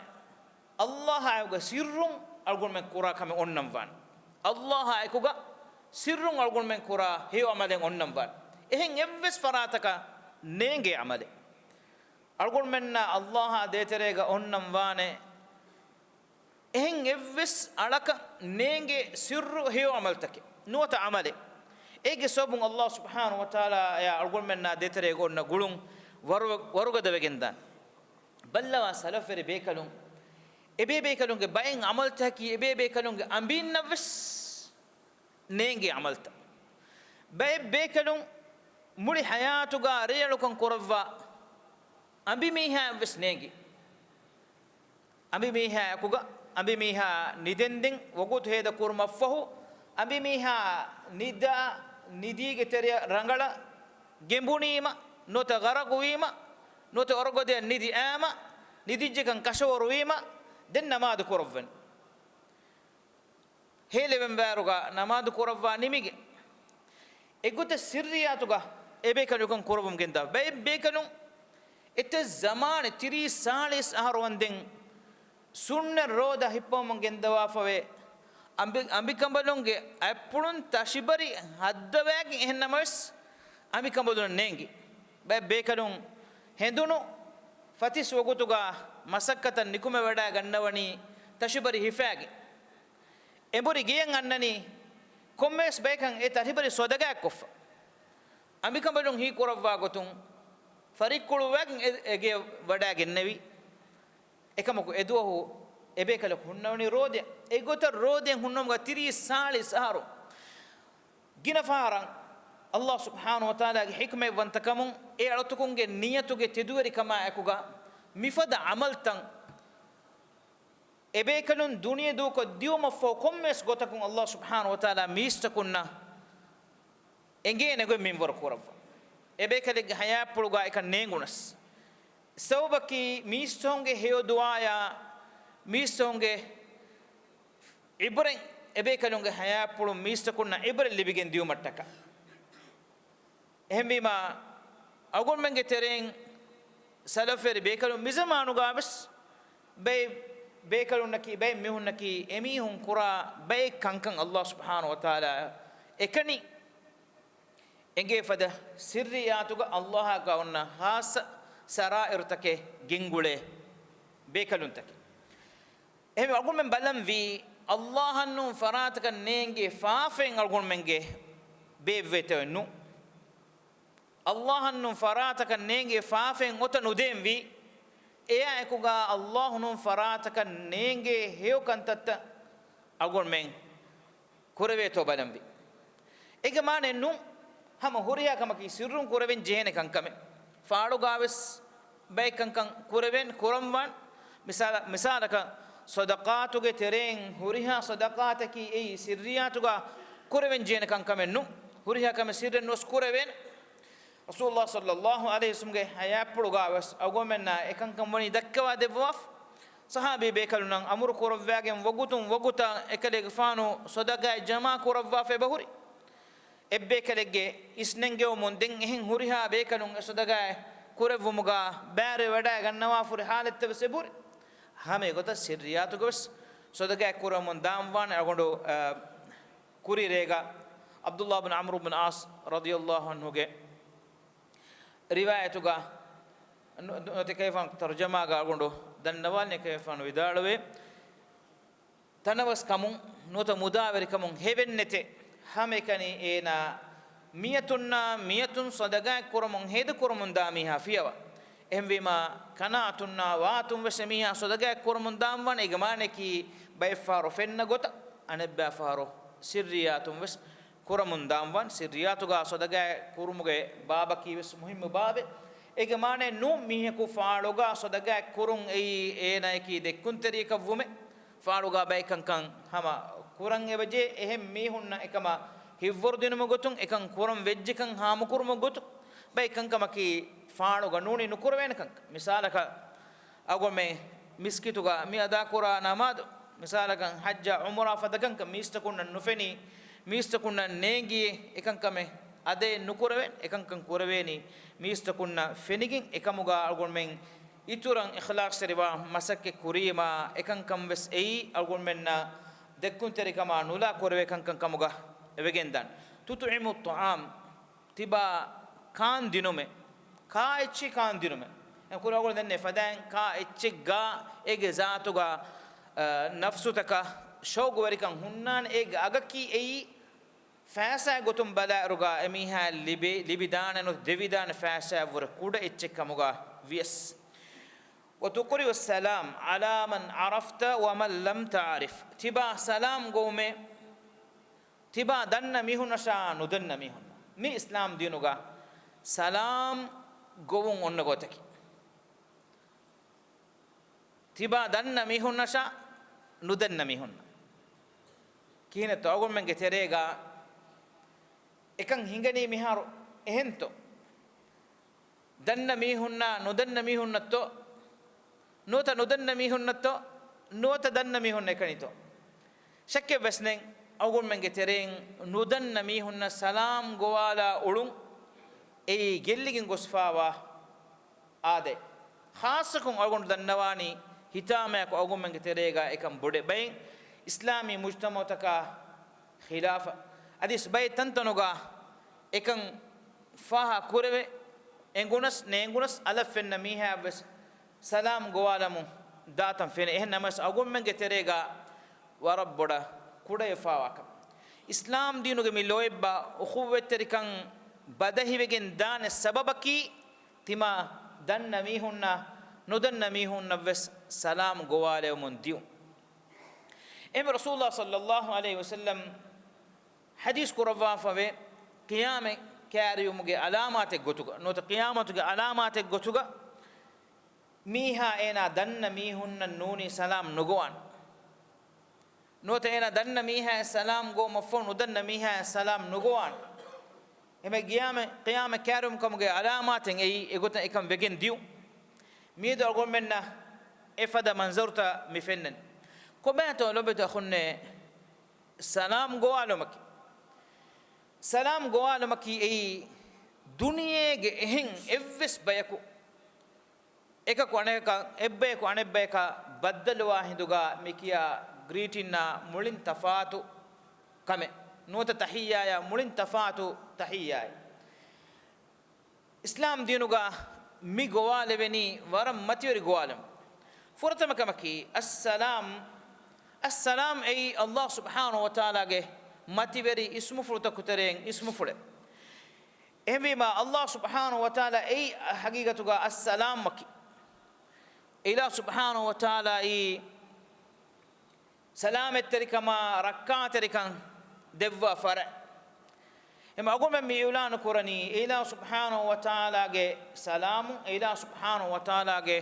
ﷲ އާއެކުގަ ސިއްރުން އަޅުގަނޑުމެން ކުރާ ކަމެއް އޮންނަންވާނެ. ﷲ އާއެކުގަ ސިއްރުން އަޅުގަނޑުމެން ކުރާ ހެޔޮ ޢަމަލެއް އޮންނަންވާނެ. އެހެން އެއްވެސް ފަރާތަކަށް ނޭނގޭ ޢަމަލެއް. އަޅުގަނޑުމެންނާ ﷲ އާ ދޭތެރޭގަ އޮންނަންވާނެ އެހެން އެއްވެސް އަޅަކަށް ނޭނގޭ ސިއްރު ހެޔޮ ޢަމަލުތަކެއް ނުވަތަ ޢަމަލެއް. އޭގެ ސަބަބުން ﷲ ސުބްޙާނަހޫ ވަތަޢާލާއާ އަޅުގަނޑުމެންނާ ދޭތެރޭގަ އޮންނަ ގުޅުން ވަރު-، ވަރުގަދަވެގެންދާނެ. ބައްލަވާ ސަލަފްވެރި ބޭކަލުން، އެބޭބޭކަލުންގެ ބައެއް ޢަމަލުތަކަކީ އެބޭބޭކަލުންގެ އަނބީންނަށްވެސް ނޭނގޭ ޢަމަލުތައް. ބައެއް ބޭކަލުން މުޅި ޙަޔާތުގަ ރޭއަޅުކަން ކުރައްވާ އަނބިމީހާއަށްވެސް ނޭނގި. އަނބިމީހާއެކުގަ، އަނބިމީހާ ނިދެންދެން ވަގުތު ހޭދަ ކުރުމަށްފަހު، އަނބިމީހާ ނިދާ، ނިދީގެ ތެރެއަށް ރަނގަޅަށް ގެނބުނީމަ، ނުވަތަ ޣަރަޤުވީމަ، ނުވަތަ އޮރޮގޮދެއަށް ނިދި އައިމަ، ނިދިއްޖެކަން ކަށަވަރުވީމަ، ދެން ނަމާދު ކުރައްވަން. ހޭލެވެން ވާއިރުގަ ނަމާދު ކުރައްވާ ނިމިގެން. އެގޮތަށް ސިއްރިއްޔާތުގަ އެބޭކަލުން ކުރައްވަމުން ގެންދާ. ބައެއް ބޭކަލުން އެތައް ޒަމާނެއް ތިރީސް ސާޅީސް އަހަރު ވަންދެން ސުންނަތް ރޯދަ ހިއްޕަވަމުން ގެންދަވާފަވޭ. އަނބި-، އަނބިކަނބަލުންގެ އަތްޕުޅުން ތަށިބަރި ހައްދަވައިގެން އެހެންނަމަވެސް އަނބިކަނބަލުން ނޭނގި. ބައެއް ބޭކަލުން ހެނދުނު ފަތިސް ވަގުތުގަ މަސައްކަތަށް ނިކުމެވަޑައިގަންނަވަނީ ތަށިބަރި ހިފައިގެން. އެނބުރި ގެޔަށް އަންނަނީ ކޮންމެވެސް ބަޔަކަށް އެ ތަރިބަރި ސޮދަގާތްކޮށްފަ. އަނބިކަނބަލުން ހީކުރައްވާ ގޮތުން ފަރިއްކުޅުއްވާގެން އެ، އެ ގެޔަށް ވަޑައިގެންނެވި. އެކަމަކު އެދުވަހު އެބޭކަލަކު ހުންނަވަނީ ރޯދަޔަށް. އެގޮތަށް ރޯދަޔަށް ހުންނަވުމުގަ ތިރީސް ސާޅީސް އަހަރު ގިނަ ފަހަރަށް ﷲ ސުބްޙާނަހޫ ވަތަޢާލާގެ ޙިކްމަތްވަންތަކަމުން އެ އަޅުތަކުންގެ ނިޔަތުގެ ތެދުވެރިކަމާ އެކުގަ މިފަދަ ޢަމަލްތައް އެބޭކަލުން ދުނިޔެ ދޫކޮށް ދިއުމަށްފަހު ކޮންމެވެސް ގޮތަކުން ﷲ ސުބްޙާނަހޫ ވަތަޢާލާ މީސްތަކުންނަށް އެނގޭނެ ގޮތް މިންވަރު ކުރައްވާ. އެބޭކަލެއްގެ ޙަޔާތްޕުޅުގަ އެކަން ނޭނގުނަސް. ސަބަބަކީ މީސްތަކުންގެ ހެޔޮ ދުޢާޔާ މީސްތަކުންގެ ޢިބްރަތް، އެބޭކަލުންގެ ޙަޔާތްޕުޅުން މީސްތަކުންނަށް ޢިބްރަތް ލިބިގެން ދިއުމަށްޓަކާ. އެހެންވީމާ، އަޅުގަނޑުމެންގެ ތެރެއިން ސަލަފުވެރި ބޭކަލުން މިޒަމާނުގަވެސް ބައެއް ބޭކަލުންނަކީ، ބައެއް މީހުންނަކީ އެމީހުން ކުރާ ބައެއް ކަންކަން ﷲ ސުބްޙާނަހޫ ވަތަޢާލާ އެކަނި އެނގޭ ފަދަ ސިއްރިއްޔާތުގަ ﷲ އާއިލާ އޮންނަ ޚާއްޞަ ސަރާއިރުތަކެއް ގެންގުޅޭ ބޭކަލުންތަކެއް. އެހެންވެ، އަޅުގަނޑުމެން ބަލަންވީ، ﷲ އަށް ނޫން ފަރާތަކަށް ނޭނގޭ ފާފައެއް އަޅުގަނޑުމެންގެ ބޭއްވޭތޯއެއް ނޫން. ﷲ އަށް ނޫން ފަރާތަކަށް ނޭނގޭ ފާފައެއް އޮތަ ނުދޭންވީ، އެއާ އެކުގަ ﷲ ނޫން ފަރާތަކަށް ނޭނގޭ ހެޔޮ ކަންތައްތައް އަޅުގަނޑުމެން ކުރެވޭތޯ ބަލަންވީ. އޭގެ މާނައެއް ނޫން، ހަމަ ހުރިހާ ކަމަކީ ސިއްރުން ކުރެވެން ޖެހޭނެ ކަންކަމެއް. ފާޅުގަވެސް ބައެއް ކަންކަން ކުރެވެން، ކުރަންވާން. މިސާލަ، މިސާލަކަށް، ޞަދަޤާތުގެ ތެރެއިން ހުރިހާ ޞަދަޤާތަކީ އެއީ ސިއްރިއްޔާތުގަ ކުރެވެން ޖެހޭނެ ކަންކަމެއް ނޫން. ހުރިހާ ކަމެއް ސިއްރެއް ނުވެސް ކުރެވޭނެ. ރަސޫލުﷲ ޞައްލަﷲ ޢަލައިހި ވަސައްލަމްގެ ޙަޔާތްޕުޅުގަވެސް އަޅުގަނޑުމެންނަށް އެކަންކަން ވަނީ ދައްކަވާ ދެއްވާފަ. ޞަޙާބީ ބޭކަލުންނަށް އަމުރު ކުރައްވާގެން ވަގުތުން ވަގުތަށް އެކަލޭގެފާނު ޞަދަޤާތް ޖަމާ ކުރައްވާފަ އެބަހުރި. އެއްބޭކަލެއްގެ އިސްނެންގެވުމުން ދެން އެހެން ހުރިހާ ބޭކަލުން އެ ޞަދަޤާތް ކުރެއްވުމުގަ ބައިވެރިވެވަޑައިގަންނަވާ ފުރި ޙާލަތްތައް ވެސް އެބަހުރި. ހަމަ އެގޮތަށް ސިއްރިއްޔާތުގަވެސް ޞަދަޤާތް ކުރަމުން ދާންވާނެ. އަޅުގަނޑު، އަ، ކުރީ ރޭގަ ޢަބްދުﷲ ބިން ޢަމްރު ބިން ޢާޞް ރަޟިޔަﷲ ޢަންހުގެ ރިވާޔަތުގަ ނު-، ނު-، ނުވަތަ އެކަލޭގެފާނު ތަރުޖަމާގަ އަޅުގަނޑު ދަންނަވާލިން، އެކަލޭގެފާނު ވިދާޅުވޭ، ތަނަވަސް ކަމުން ނުވަތަ މުދާވެރިކަމުން ހެވެއްނެތޭ. ހަމައެކަނި އޭނާ މިއަތުންނާ މިއަތުން ޞަދަޤާތް ކުރަމުން ހޭދަކުރަމުންދާ މީހާ ފިޔަވާ. އެހެންވީމާ، ކަނާތުންނާ ވާތުން ވެސް އެމީހާ ޞަދަޤާތް ކުރަމުން ދާންވާނެ. އޭގެ މާނައަކީ، ބައެއްފަހަރު ފެންނަ ގޮތަށް، އަނެއްބައިފަހަރު ސިއްރިއްޔާތުން ވެސް ކުރަމުން ދާންވާން. ސިއްރިއްޔާތުގަ ޞަދަޤާތް ކުރުމުގެ ބާބަކީ ވެސް މުހިއްމު ބާބެއް. އޭގެ މާނައެއް ނޫން މީހަކު ފާޅުގަ ޞަދަޤާތް ކުރުން އެއީ އޭނާއަކީ ދެއްކުންތެރިޔަކަށްވުމެއް. ފާޅުގަ ބައެއް ކަންކަން ހަމަ ކުރަން އެބަޖެހޭ. އެހެން މީހުންނަށް އެކަމަށް ހިތްވަރުދިނުމުގެ ގޮތުން، އެކަން ކުރަން ވެއްޖެކަން ހާމަކުރުމުގެ ގޮތުން، ބައެއް ކަންކަމަކީ ފާޅުގަ ނޫނީ ނުކުރެވޭނެ ކަންކަން. މިސާލަކަށް، އަޅުގަނޑުމެން މިސްކިތުގަ މި އަދާކުރާ ނަމާދު، މިސާލަކަށް ޙައްޖާ ޢުމްރާ ފަދަ ކަންކަން މީސްތަކުންނަށް ނުފެނީ، މީސްތަކުންނަށް ނޭނގިއޭ އެކަންކަމެއް އަދައެއް ނުކުރެވެން، އެކަންކަން ކުރެވޭނީ މީސްތަކުންނަށް ފެނިގެން. އެކަމުގަ އަޅުގަނޑުމެން އިތުރަށް އިޚްލާޞްތެރިވާ މަސައްކަތް ކުރީމާ، އެކަންކަން ވެސް އެއީ އަޅުގަނޑުމެންނަށް ދެއްކުންތެރިކަމާ ނުލާ ކުރެވޭ ކަންކަން ކަމުގަ ވެގެންދާނެ. تطعم الطعام، ތިބާ ކާން ދިނުމެއް، ކާ އެއްޗެއް ކާން ދިނުމެއް. އެ ކުރި އަޅުގަނޑު ދެންނެވި ފަދައިން ކާ އެއްޗެއްގަ އޭގެ ޒާތުގަ، އަ، ނަފްސުތަކަށް ޝައުގުވެރިކަން ހުންނާނެ. އޭގެ އަގަކީ އެއީ ފައިސާގެ ގޮތުން ބަލާއިރުގަ އެމީހާ ލިބި، ލިބިދާނެ ނުވަތަ ދެވިދާނެ ފައިސާއަށްވުރެ ކުޑަ އެއްޗެއް ކަމުގަ ވިޔަސް. وتقرئ السلام على من عرفت ومن لم تعرف. ތިބާ ސަލާމް ގޮވުމެއް، ތިބާ ދަންނަ މީހުންނަށާ ނުދަންނަ މީހުންނަށް. މި އިސްލާމް ދީނުގަ ސަލާމް ގޮވުން އޮންނަ ގޮތަކީ، ތިބާ ދަންނަ މީހުންނަށާ ނުދަންނަ މީހުންނަށް. ކިހިނެއްތޯ އަޅުގަނޑުމެންގެ ތެރޭގަ އެކަން ހިނގަނީ މިހާރު؟ އެހެންތޯ؟ ދަންނަ މީހުންނާ ނުދަންނަ މީހުންނަށްތޯ؟ ނުވަތަ ނުދަންނަ މީހުންނަށްތޯ؟ ނުވަތަ ދަންނަ މީހުންނަށް އެކަނިތޯ؟ ޝައްކެއް ވެސް ނެތް، އަޅުގަނޑުމެންގެ ތެރެއިން ނުދަންނަ މީހުންނަށް ސަލާމް ގޮވާލާ އުޅުން އެއީ ގެއްލިގެން ގޮސްފާވާ އާދައެއް. ޚާއްޞަކޮށް އަޅުގަނޑު ދަންނަވާނީ، ހިތާމަޔަކު އަޅުގަނޑުމެންގެ ތެރޭގަ އެކަން ބޮޑެއް ބައެއް އިސްލާމީ މުޖްތަމަޢުތަކާ ޚިލާފަށް. އަދިސް ބައެއް ތަންތަނުގަ އެކަން ފާހަ ކުރެވެ، އެނގުނަސް ނޭނގުނަސް އަލަށް ފެންނަ މީހާއަށްވެސް ސަލާމް ގޮވާލަމުން ދާތަން ފެނޭ. އެހެން ނަމަވެސް އަޅުގަނޑުމެންގެ ތެރޭގަ ވަރަށް ބޮޑަށް ކުޑަވެފާވާކަން. އިސްލާމް ދީނުގެ މި ލޯތްބާ އުޚުއްވަތްތެރިކަން ބަދަހިވެގެން ދާނެ ސަބަބަކީ، ތިމާ ދަންނަ މީހުންނާ ނުދަންނަ މީހުންނަށްވެސް ސަލާމް ގޮވާލެވެމުން ދިޔުން. އެހެންވެ ރަސޫލާ ޞައްލައްލާހު ޢަލައިހި ވަސައްލަމް ޙަދީޘް ކުރައްވާފަވޭ، ޤިޔާމަތް ކައިރިވުމުގެ ޢަލާމާތެއް ގޮތުގަ، ނުވަތަ ޤިޔާމަތުގެ ޢަލާމާތެއް ގޮތުގަ، މީހާ އޭނާ ދަންނަ މީހުންނަށް ނޫނީ ސަލާމް ނުގޮވާނެ. ނުވަތަ އޭނާ ދަންނަ މީހާއަށް ސަލާމް ގޮވުމަށްފަހު ނުދަންނަ މީހާއަށް ސަލާމް ނުގޮވާނެ. އެހެންވެ ޤިޔާމަ-، ޤިޔާމަތް ކައިރިވުމުގެ ޢަލާމާތެއް އެއީ އެގޮތަށް އެކަން ވެގެން ދިޔުން. މިއަދު އަޅުގަނޑުމެންނަށް އެފަދަ މަންޒަރުތައް މި ފެންނަނީ. ކޮބާތޯ ލޮބުވެތި އަޚުންނޭ ސަލާމް ގޮވާލުމަކީ؟ ސަލާމް ގޮވާލުމަކީ އެއީ ދުނިޔޭގެ އެހެން އެއްވެސް ބަޔަކު އެކަކު އަނެކަކަށް، އެއްބަޔަކު އަނެއްބަޔަކަށް ބައްދަލުވާ ހިނދުގަ މިކިޔާ ގްރީޓިންއާ މުޅިން ތަފާތު ކަމެއް. ނުވަތަ ތަޙިއްޔާއާ މުޅިން ތަފާތު ތަޙިއްޔާއެއް. އިސްލާމް ދީނުގަ މި ގޮވާލެވެނީ ވަރަށް މަތިވެރި ގޮވާލުމެއް. ފުރަތަމަ ކަމަކީ، އައްސަލާމް. އައްސަލާމް އެއީ ﷲ ސުބްޙާނަހޫ ވަތަޢާލާގެ މަތިވެރި އިސްމުފުޅުތަކު ތެރެއިން އިސްމުފުޅެއް. އެހެންވީމާ، ﷲ ސުބްޙާނަހޫ ވަތަޢާލާ އެއީ ހަގީގަތުގަ އައްސަލާމްއަކީ. އިލާހު ސުބްޙާނަހޫ ވަތަޢާލާއީ ސަލާމަތްތެރިކަމާ ރައްކާތެރިކަން ދެއްވާ ފަރާތް. އެމަ އަގުމެން މި އިޢުލާނު ކުރަނީ، އެ އިލާހު ސުބްޙާނަހޫ ވަތަޢާލާގެ ސަލާމު، އެ އިލާހު ސުބްޙާނަހޫ ވަތަޢާލާގެ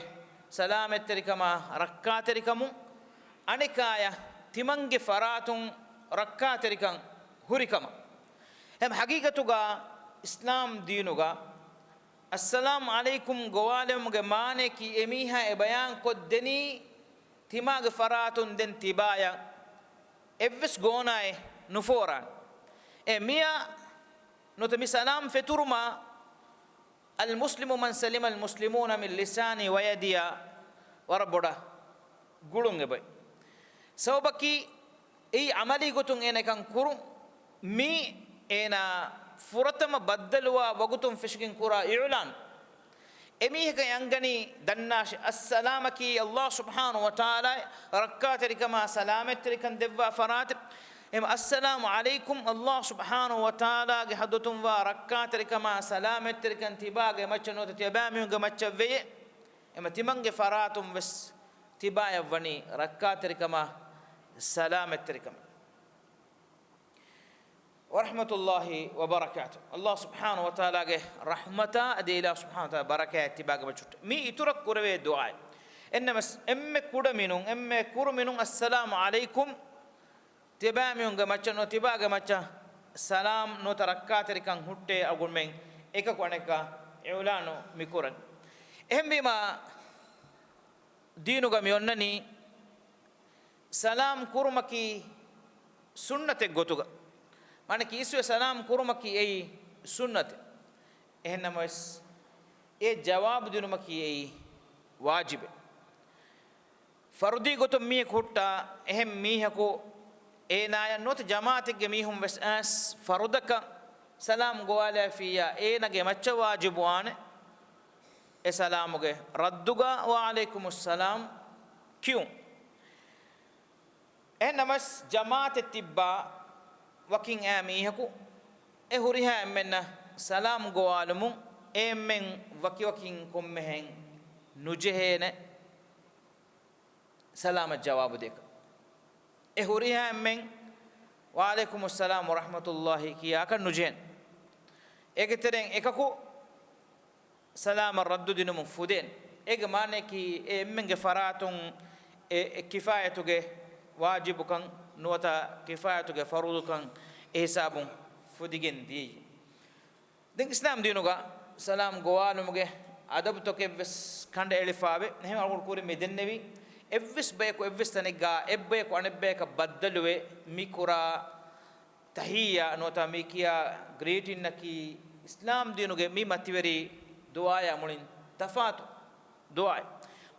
ސަލާމަތްތެރިކަމާ ރައްކާތެރިކަމުން، އަނެކާޔަށް ތިމަންގެ ފަރާތުން ރައްކާތެރިކަން ހުރިކަމަށް. އެމަ ހަގީގަތުގަ އިސްލާމް ދީނުގަ އައްސަލާމް ޢަލައިކުމް ގޮވާލެވުމުގެ މާނަޔަކީ އެމީހާ އެ ބަޔާން ކޮށްދެނީ ތިމާގެ ފަރާތުން ދެން ތިބާޔަށް އެއްވެސް ގޯނާއެއް ނުފޯރާނެ. އެ މިއަށް ނުވަތަ މި ސަލާމް ފެތުރުމަށް، المسلم من سلم المسلمون من لسانه ويده، ވަރަށް ބޮޑަށް ގުޅުން އެބައޮތް. ސަބަބަކީ، އެއީ ޢަމަލީ ގޮތުން އޭނަ އެކަން ކުރުން. މީ އޭނާ ފުރަތަމަ ބައްދަލުވާ ވަގުތުން ފެށިގެން ކުރާ އިޢުލާން. އެމީހަކަށް އަންގަނީ ދަންނާށި، އައްސަލާމަކީ ﷲ ސުބްޙާނަހޫ ވަތަޢާލާ ރައްކާތެރިކަމާ ސަލާމަތްތެރިކަން ދެއްވާ ފަރާތެއް. އެމަ އައްސަލާމު ޢަލައިކުމް، ﷲ ސުބްޙާނަހޫ ވަތަޢާލާގެ ޙަޟްރަތުން ވާ ރައްކާތެރިކަމާ ސަލާމަތްތެރިކަން ތިބާގެ މައްޗަށް ނުވަތަ ތިޔަބައިމީހުންގެ މައްޗަށް ވެޔޭ. އެމަ ތިމަންގެ ފަރާތުން ވެސް ތިބާޔަށް ވަނީ ރައްކާތެރިކަމާ ސަލާމަތްތެރިކަމެއް. ވަރަޙްމަތުﷲ ވަބަރަކާތު. ﷲ ސުބްޙާނަހޫ ވަތަޢާލާގެ ރަޙްމަތާ އަދި އިލާހު ސުބްޙާނަހޫ ވަތަޢާލާ ބަރަކާތް ތިބާގެ މައްޗަށް. މީ އިތުރަށް ކުރެވޭ ދުޢާއެއް. އެންނަމަސް އެންމެ ކުޑަމިނުން، އެންމެ ކުރުމިނުން އައްސަލާމު ޢަލައިކުމް، ތިބާމީހުންގެ މައްޗަށް ނުވަތަ ތިބާގެ މައްޗަށް ސަލާމް ނުވަތަ ރައްކާތެރިކަން ހުއްޓޭ އަޅުގަނޑުމެން އެކަކު އަނެކަކަށް އިޢުލާނު މި ކުރަން. އެހެންވީމާ، ދީނުގަ މި އޮންނަނީ ސަލާމް ކުރުމަކީ ސުންނަތެއް ގޮތުގަ. މާނަ ކީއްސުވެ ސަލާމް ކުރުމަކީ އެއީ ސުންނަތެއް. އެހެންނަމަވެސް، އެ ޖަވާބު ދިނުމަކީ އެއީ ވާޖިބެއް. ފަރުދީ ގޮތުން މީހަކު ހުއްޓާ، އެހެން މީހަކު އޭނާޔަށް ނުވަތަ ޖަމާޢަތެއްގެ މީހުން ވެސް އައިސް ފަރުދަކަށް ސަލާމް ގޮވާލައިފިއްޔާ، އޭނަގެ މައްޗަށް ވާޖިބުވާނެ އެ ސަލާމުގެ ރައްދުގަ، ވަޢަލައިކުމުއްސަލާމް ކިޔުން. އެހެންނަމަވެސް، ޖަމާޢަތެއް ތިއްބާ ވަކިން އައި މީހަކު އެ ހުރިހާ އެންމެންނަށް ސަލާމް ގޮވާލުމުން އެ އެންމެން ވަކިވަކިން ކޮންމެހެން ނުޖެހޭނެ ސަލާމަށް ޖަވާބު ދޭކަށް. އެ ހުރިހާ އެންމެން ވަޢަލައިކުމުއްސަލާމް ވަރަޙްމަތުﷲ ކިޔާކަށް ނުޖެހޭނެ. އޭގެ ތެރެއިން އެކަކު ސަލާމަށް ރައްދު ދިނުމުން ފުދޭނެ. އޭގެ މާނަޔަކީ، އެ އެންމެންގެ ފަރާތުން އެ، އެ ކިފާޔަތުގެ ވާޖިބުކަން ނުވަތަ ކިފާޔަތުގެ ފަރުޟުކަން އެ ހިސާބުން ފުދިގެން ދިޔައީ. ދެން އިސްލާމް ދީނުގަ ސަލާމް ގޮވާލުމުގެ އަދަބުތަކެއް ވެސް ކަނޑައެޅިފަވޭ. އެހެން އަޅުގަނޑު ކުރިން މި ދެންނެވީ، އެއްވެސް ބަޔަކު އެއްވެސް ތަނެއްގަ އެއްބަޔަކު އަނެއްބަޔަކަށް ބައްދަލުވެ މި ކުރާ ތަޙިއްޔާ ނުވަތަ މި ކިޔާ ގްރީޓިންއަކީ އިސްލާމް ދީނުގެ މި މަތިވެރި ދުޢާޔާ މުޅިން ތަފާތު ދުޢާއެއް.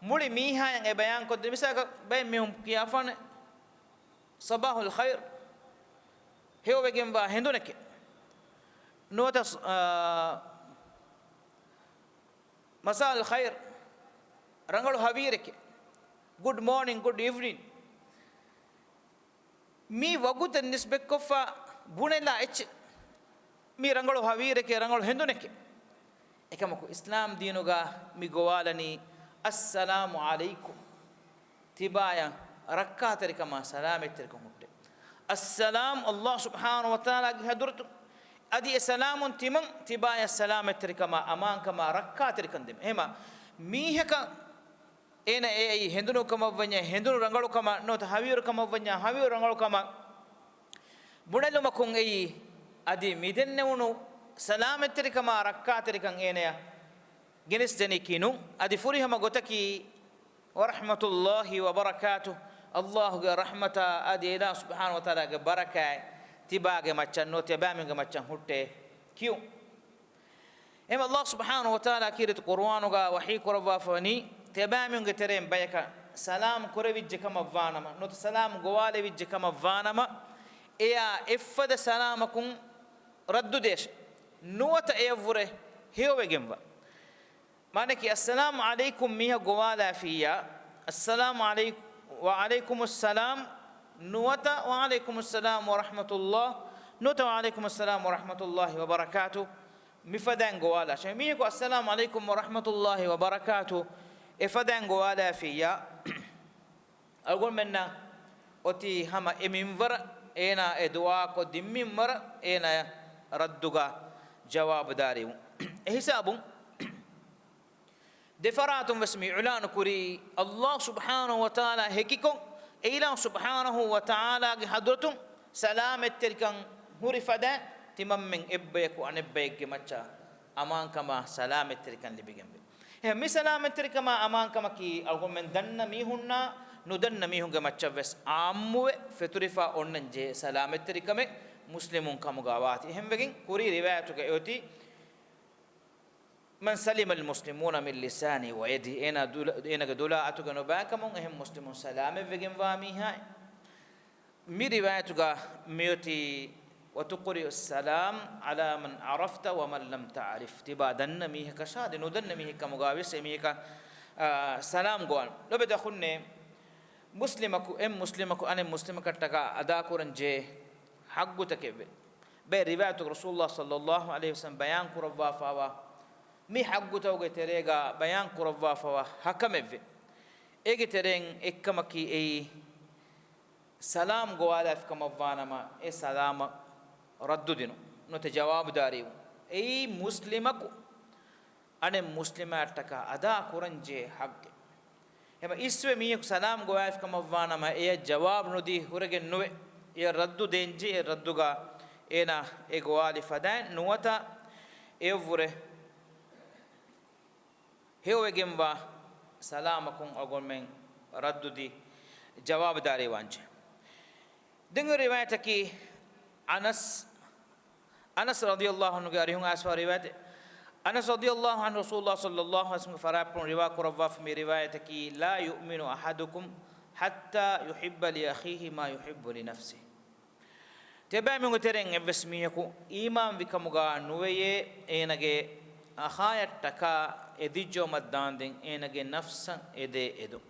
މުޅި މީހާޔަށް އެ ބަޔާންކޮށްދޭ. މިސާލަކަށް ބައެއް މީހުން ކިޔާފާނެ، "ޞަބާޙުލް ޚައިރް، ހެޔޮވެގެންވާ ހެނދުނެކޭ." ނުވަތަ، އާ، "މަސާއުލް ޚައިރް، ރަނގަޅު ހަވީރެކޭ." "ގުޑް މޯނިން، ގުޑް އިވްނިން." މީ ވަގުތެއް ނިސްބަތްކޮށްފަ ބުނެލާ އެއްޗެއް. މީ ރަނގަޅު ހަވީރެކޭ، ރަނގަޅު ހެނދުނެކޭ. އެކަމަކު އިސްލާމް ދީނުގަ މި ގޮވާލަނީ އައްސަލާމު ޢަލައިކުމް. ތިބާޔަށް ރައްކާތެރިކަމާ ސަލާމަތްތެރިކަން ހުއްޓޭ. އައްސަލާމް ﷲ ސުބްޙާނަހޫ ވަތަޢާލާގެ ޙަޟްރަތުން. އަދި އެ ސަލާމުން ތިމަން ތިބާޔަށް ސަލާމަތްތެރިކަމާ އަމާންކަމާ ރައްކާތެރިކަން ދެމެ. އެހެމަ މީހަކަށް އޭނަ އެއީ ހެނދުނު ކަމަށްވަންޏާ ހެނދުނު ރަނގަޅުކަމަށް ނުވަތަ ހަވީރު ކަމަށްވަންޏާ ހަވީރު ރަނގަޅުކަމަށް ބުނެލުމަކުން އެއީ އަދި މިދެންނެވުނު ސަލާމަތްތެރިކަމާ ރައްކާތެރިކަން އޭނަޔަށް ގެނެސްދެނީކީ ނޫން. އަދި ފުރިހަމަ ގޮތަކީ ވަރަޙްމަތުﷲި ވަބަރަކާތު، ﷲގެ ރަޙްމަތާ އަދި އިލާހު ސުބްޙާނަހޫ ވަތަޢާލާގެ ބަރަކާތް ތިބާގެ މައްޗަށް ނުވަތަ ތިބާމީހުންގެ މައްޗަށް ހުއްޓޭ ކިޔުން. އެހެން ﷲ ސުބްޙާނަހޫ ވަތަޢާލާ ކީރިތި ޤުރުއާނުގަ ވަޙީ ކުރައްވާފަވަނީ، ތިޔަބައިމީހުންގެ ތެރެއިން ބަޔަކަށް ސަލާމް ކުރެވިއްޖެ ކަމަށްވާނަމަ، ނުވަތަ ސަލާމް ގޮވާލެވިއްޖެ ކަމަށްވާނަމަ، އެޔާ އެއްފަދަ ސަލާމަކުން ރައްދުދޭށެ، ނުވަތަ އެޔަށްވުރެ ހެޔޮވެގެންވާ. މާނައަކީ، އައްސަލާމު ޢަލައިކުމް މީހަށް ގޮވާލާފިއްޔާ، އައްސަލާމު ޢަލައިކު، ވަޢަލައިކުމުއްސަލާމް، ނުވަތަ ވަޢަލައިކުމުއްސަލާމު ވަރަޙްމަތުﷲ، ނުވަތަ ވަޢަލައިކުމުއްސަލާމު ވަރަޙްމަތުﷲި ވަބަރަކާތު، މިފަދައިން ގޮވާލާށޭ. މީހަކު އައްސަލާމު ޢަލައިކުމް ވަރަޙްމަތުﷲި ވަބަރަކާތު އެފަދައިން ގޮވާލާފިއްޔާ، އަޅުގަނޑުމެންނަށް އޮތީ ހަމަ އެ މިންވަރަށް އޭނާ އެ ދުޢާކޮށް ދިން މިންވަރަށް އޭނާޔަށް ރައްދުގަ ޖަވާބުދާރީވުން. އެހިސާބުން ދެފަރާތުން ވެސް މި އިޢުލާނު ކުރީ، ﷲ ސުބްޙާނަހޫ ވަތަޢާލާ ހެކިކޮށް، އެ އިލާހު ސުބްޙާނަހޫ ވަތަޢާލާގެ ޙަޟްރަތުން ސަލާމަތްތެރިކަން ހުރި ފަދައިން ތިމަންމެން އެއްބަޔަކު އަނެއްބައެއްގެ މައްޗަށް އަމާންކަމާ ސަލާމަތްތެރިކަން ލިބިގެންވޭ. އެހެން މި ސަލާމަތްތެރިކަމާ އަމާންކަމަކީ އަޅުގަނޑުމެން ދަންނަ މީހުންނާ ނުދަންނަ މީހުންގެ މައްޗަށް ވެސް ޢާއްމުވެ ފެތުރިފަ އޮންނަން ޖެހޭ ސަލާމަތްތެރިކަމެއް މުސްލިމުން ކަމުގަ ވާތީ. އެހެންވެގެން ކުރީ ރިވާޔަތުގައި އޮތީ، من سلم المسلمون من لسانه ويده، އޭނާ ދުލަ، އޭނާގެ ދުލާ އަތުގެ ނުބައިކަމުން އެހެން މުސްލިމުން ސަލާމަތްވެގެންވާ މީހާއެއް. މި ރިވާޔަތުގަ މިއޮތީ، وتقرئ السلام على من عرفت ومن لم تعرف، ތިބާ ދަންނަ މީހަކަށާ އަދި ނުދަންނަ މީހެއް ކަމުގަ ވެސް އެމީހަކަށް، އާ، ސަލާމް ގޮވާން. ލޮބެތި އަޚުންނޭ، މުސްލިމަކު، އެއް މުސްލިމަކު އަނެއް މުސްލިމަކަށްޓަކާ އަދާކުރަން ޖެހޭ ޙައްގުތަކެއްވޭ. ބައެއް ރިވާޔަތުގަ ރަސޫލުﷲ ޞައްލައްލާހު ޢަލައިހި ވަސައްލަމް ބަޔާން ކުރައްވާފައިވާ މި ޙައްގުތަކުގެ ތެރޭގަ ބަޔާން ކުރައްވާފައިވާ ޙަކަމެއްވޭ. އޭގެ ތެރެއިން އެއްކަމަކީ އެއީ، ސަލާމް ގޮވާލާފި ކަމަށްވާނަމަ، އެ ސަލާމަށް ރައްދުދިނުން، ނުވަތަ ޖަވާބުދާރީވުން. އެއީ މުސްލިމަކު އަނެއް މުސްލިމާއަށްޓަކާ އަދާ ކުރަންޖެހޭ ޙައްޤެއް. އެހެން އިސްވެ މީހަކު ސަލާމް ގޮވާފި ކަމަށްވާނަމަ، އެޔަށް ޖަވާބު ނުދީ ހުރެގެން ނުވޭ. އެޔަށް ރައްދު ދޭންޖެހޭ، އެ ރައްދުގަ އޭނާ އެ ގޮވާލި ފަދައިން ނުވަތަ އެޔަށްވުރެ ހެޔޮވެގެންވާ ސަލާމަކުން އަޅުގަނޑުމެން ރައްދުދީ ޖަވާބުދާރީވާންޖެ. ދެން ރިވާޔަތަކީ އަނަސް، އަނަސް ރަޟިޔަﷲ ޢަންހުގެ އަރިހުން އައިސްފަ ރިވާޔަތެއް. އަނަސް ރަޟިޔަﷲ ޢަންހު ރަސޫލުﷲ ޞައްލައްލާހު ޢަލައިހި ވަސައްލަމްގެ ފަރާތުން ރިވާ ކުރައްވާފަ މި ރިވާޔަތަކީ، لا يؤمن أحدكم حتى يحب لأخيه ما يحب لنفسه. ތިޔަބައިމީހުންގެ ތެރެއިން އެއްވެސް މީހަކު އީމާންވި ކަމުގަ ނުވެޔޭ، އޭނަގެ އަޚާޔަށްޓަކާ އެދިއްޖަވުމަށް ދާންދެން އޭނަގެ ނަފްސަށް އެދޭ އެދުން.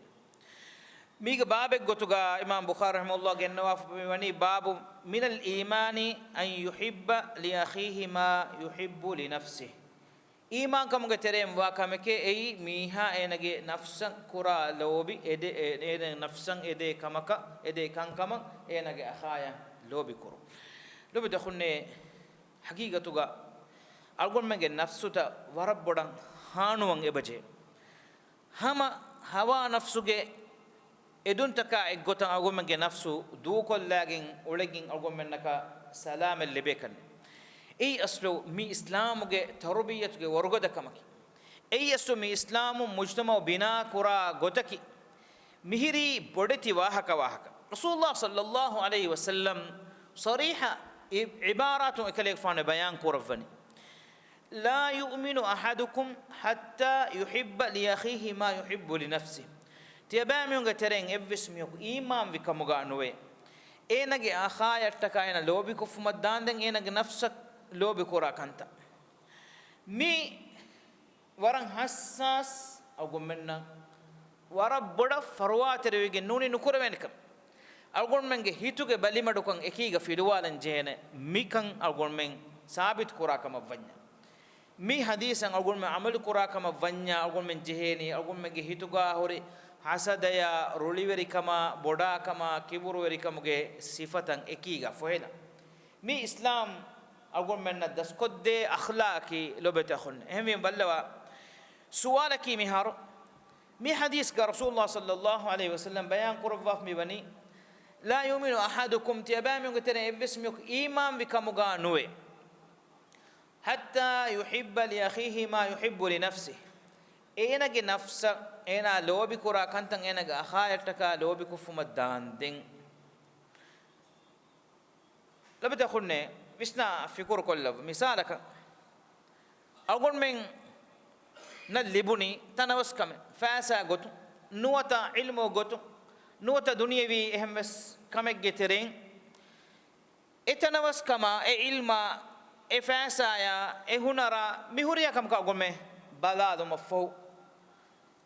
މީގެ ބާބެއްގޮތުގަ އިމާމް ބުޚާރީ ރަޙިމަހުﷲ ގެންނަވާފަ މިވަނީ، باب من الإيمان أن يحب لأخيه ما يحب لنفسه. އީމާންކަމުގެ ތެރެއިން ވާ ކަމެކޭ އެއީ، މީހާ އޭނަގެ ނަފްސަށް ކުރާ ލޯބި އެދެ، އޭ، އޭނަގެ ނަފްސަށް އެދޭ ކަމަކަށް، އެދޭ ކަންކަމަށް އޭނަގެ އަޚާޔަށް ލޯބި ކުރުން. ލޯބި ދަޚުންނޭ، ޙަޤީޤަތުގަ އަޅުގަނޑުމެންގެ ނަފްސުތައް ވަރަށް ބޮޑަށް ހާނުވަން އެބަޖެހޭ. ހަމަ ހަވާ ނަފްސުގެ އެދުންތަކާ އެއްގޮތަށް އަޅުގަނޑުމެންގެ ނަފްސު ދޫކޮށްލާގެން އުޅެގެން އަޅުގަނޑުމެންނަކަށް ސަލާމަތް ލިބޭކަށް. އެއީ އަސްލު މި އިސްލާމުގެ ތަރުބިއްޔަތުގެ ވަރުގަދަ ކަމަކީ. އެއީ އަސްލު މި އިސްލާމު މުޖްތަމަޢު ބިނާ ކުރާ ގޮތަކީ. މިހިރީ ބޮޑެތި ވާހަކަ ވާހަކަ. ރަސޫލުﷲ ޞައްލައްލާހު ޢަލައިހި ވަސައްލަމް ޞަރީޙަ އި، ޢިބާރާތުން އެކަލޭގެފާނު ބަޔާން ކުރައްވަނީ، لا يؤمن أحدكم حتى يحب لأخيه ما يحب لنفسه. ތިޔަބައިމީހުންގެ ތެރެއިން އެއްވެސް މީހަކު އީމާންވި ކަމުގަ ނުވޭ، އޭނަގެ އަޚާޔަށްޓަކާ އޭނަ ލޯބިކޮށްފުމަށް ދާންދެން އޭނަގެ ނަފްސަށް ލޯބިކުރާ ކަންތައް. މި ވަރަށް ޙައްސާސް، އަޅުގަނޑުމެންނަށް ވަރަށް ބޮޑަށް ފަރުވާތެރިވެގެން ނޫނީ ނުކުރެވޭނެ ކަމެއް. އަޅުގަނޑުމެންގެ ހިތުގެ ބަލިމަޑުކަން އެކީގަ ފިލުވާލަން ޖެހޭނެ މިކަން އަޅުގަނޑުމެން ސާބިތު ކުރާ ކަމަށް ވަންޏާ. މި ޙަދީޘަށް އަޅުގަނޑުމެން ޢަމަލު ކުރާ ކަމަށް ވަންޏާ އަޅުގަނޑުމެން ޖެހޭނީ އަޅުގަނޑުމެންގެ ހިތުގާ ހުރި ޙަސަދަޔާ، ރުޅިވެރިކަމާ، ބޮޑާކަމާ، ކިބުރުވެރިކަމުގެ ސިފަތައް އެކީގަ ފޮހެލަން. މި އިސްލާމް އަޅުގަނޑުމެންނަށް ދަސްކޮށްދޭ އަޚްލާޤީ ލޮބުވެތި އަޚުން. އެހެންވީމަ ބައްލަވާ، ސުވާލަކީ މިހާރު، މި ޙަދީޘްގަ ރަސޫލުﷲ ޞައްލައްލާހު ޢަލައިހި ވަސައްލަމް ބަޔާން ކުރައްވާފަ މިވަނީ، "لا يؤمن أحدكم" ތިޔަބައިމީހުންގެ ތެރެއިން އެއްވެސް މީހަކު އީމާންވި ކަމުގަ ނުވޭ. "حتى يحب لأخيه ما يحب لنفسه" އޭނަގެ ނަފްސަށް އޭނާ ލޯބިކުރާ ކަންތައް އޭނަގެ އަޚާޔަށްޓަކާ ލޯބިކޮށްފުމަށް ދާންދެން. ލޮބުވެތި އަޚުންނޭ، ވިސްނާ ފިކުރު ކޮށްލައްވަ. މިސާލަކަށް، އަޅުގަނޑުމެންނަށް ލިބުނީ ތަނަވަސްކަމެއް، ފައިސާ ގޮތުން، ނުވަތަ ޢިލްމު ގޮތުން، ނުވަތަ ދުނިޔެވީ އެހެންވެސް ކަމެއްގެ ތެރެއިން، އެ ތަނަވަސްކަމާ، އެ ޢިލްމާ، އެ ފައިސާޔާ، އެ ހުނަރާ، މި ހުރިހާ ކަމަކަށް އަޅުގަނޑުމެން ބަލާލުމަށްފަހު،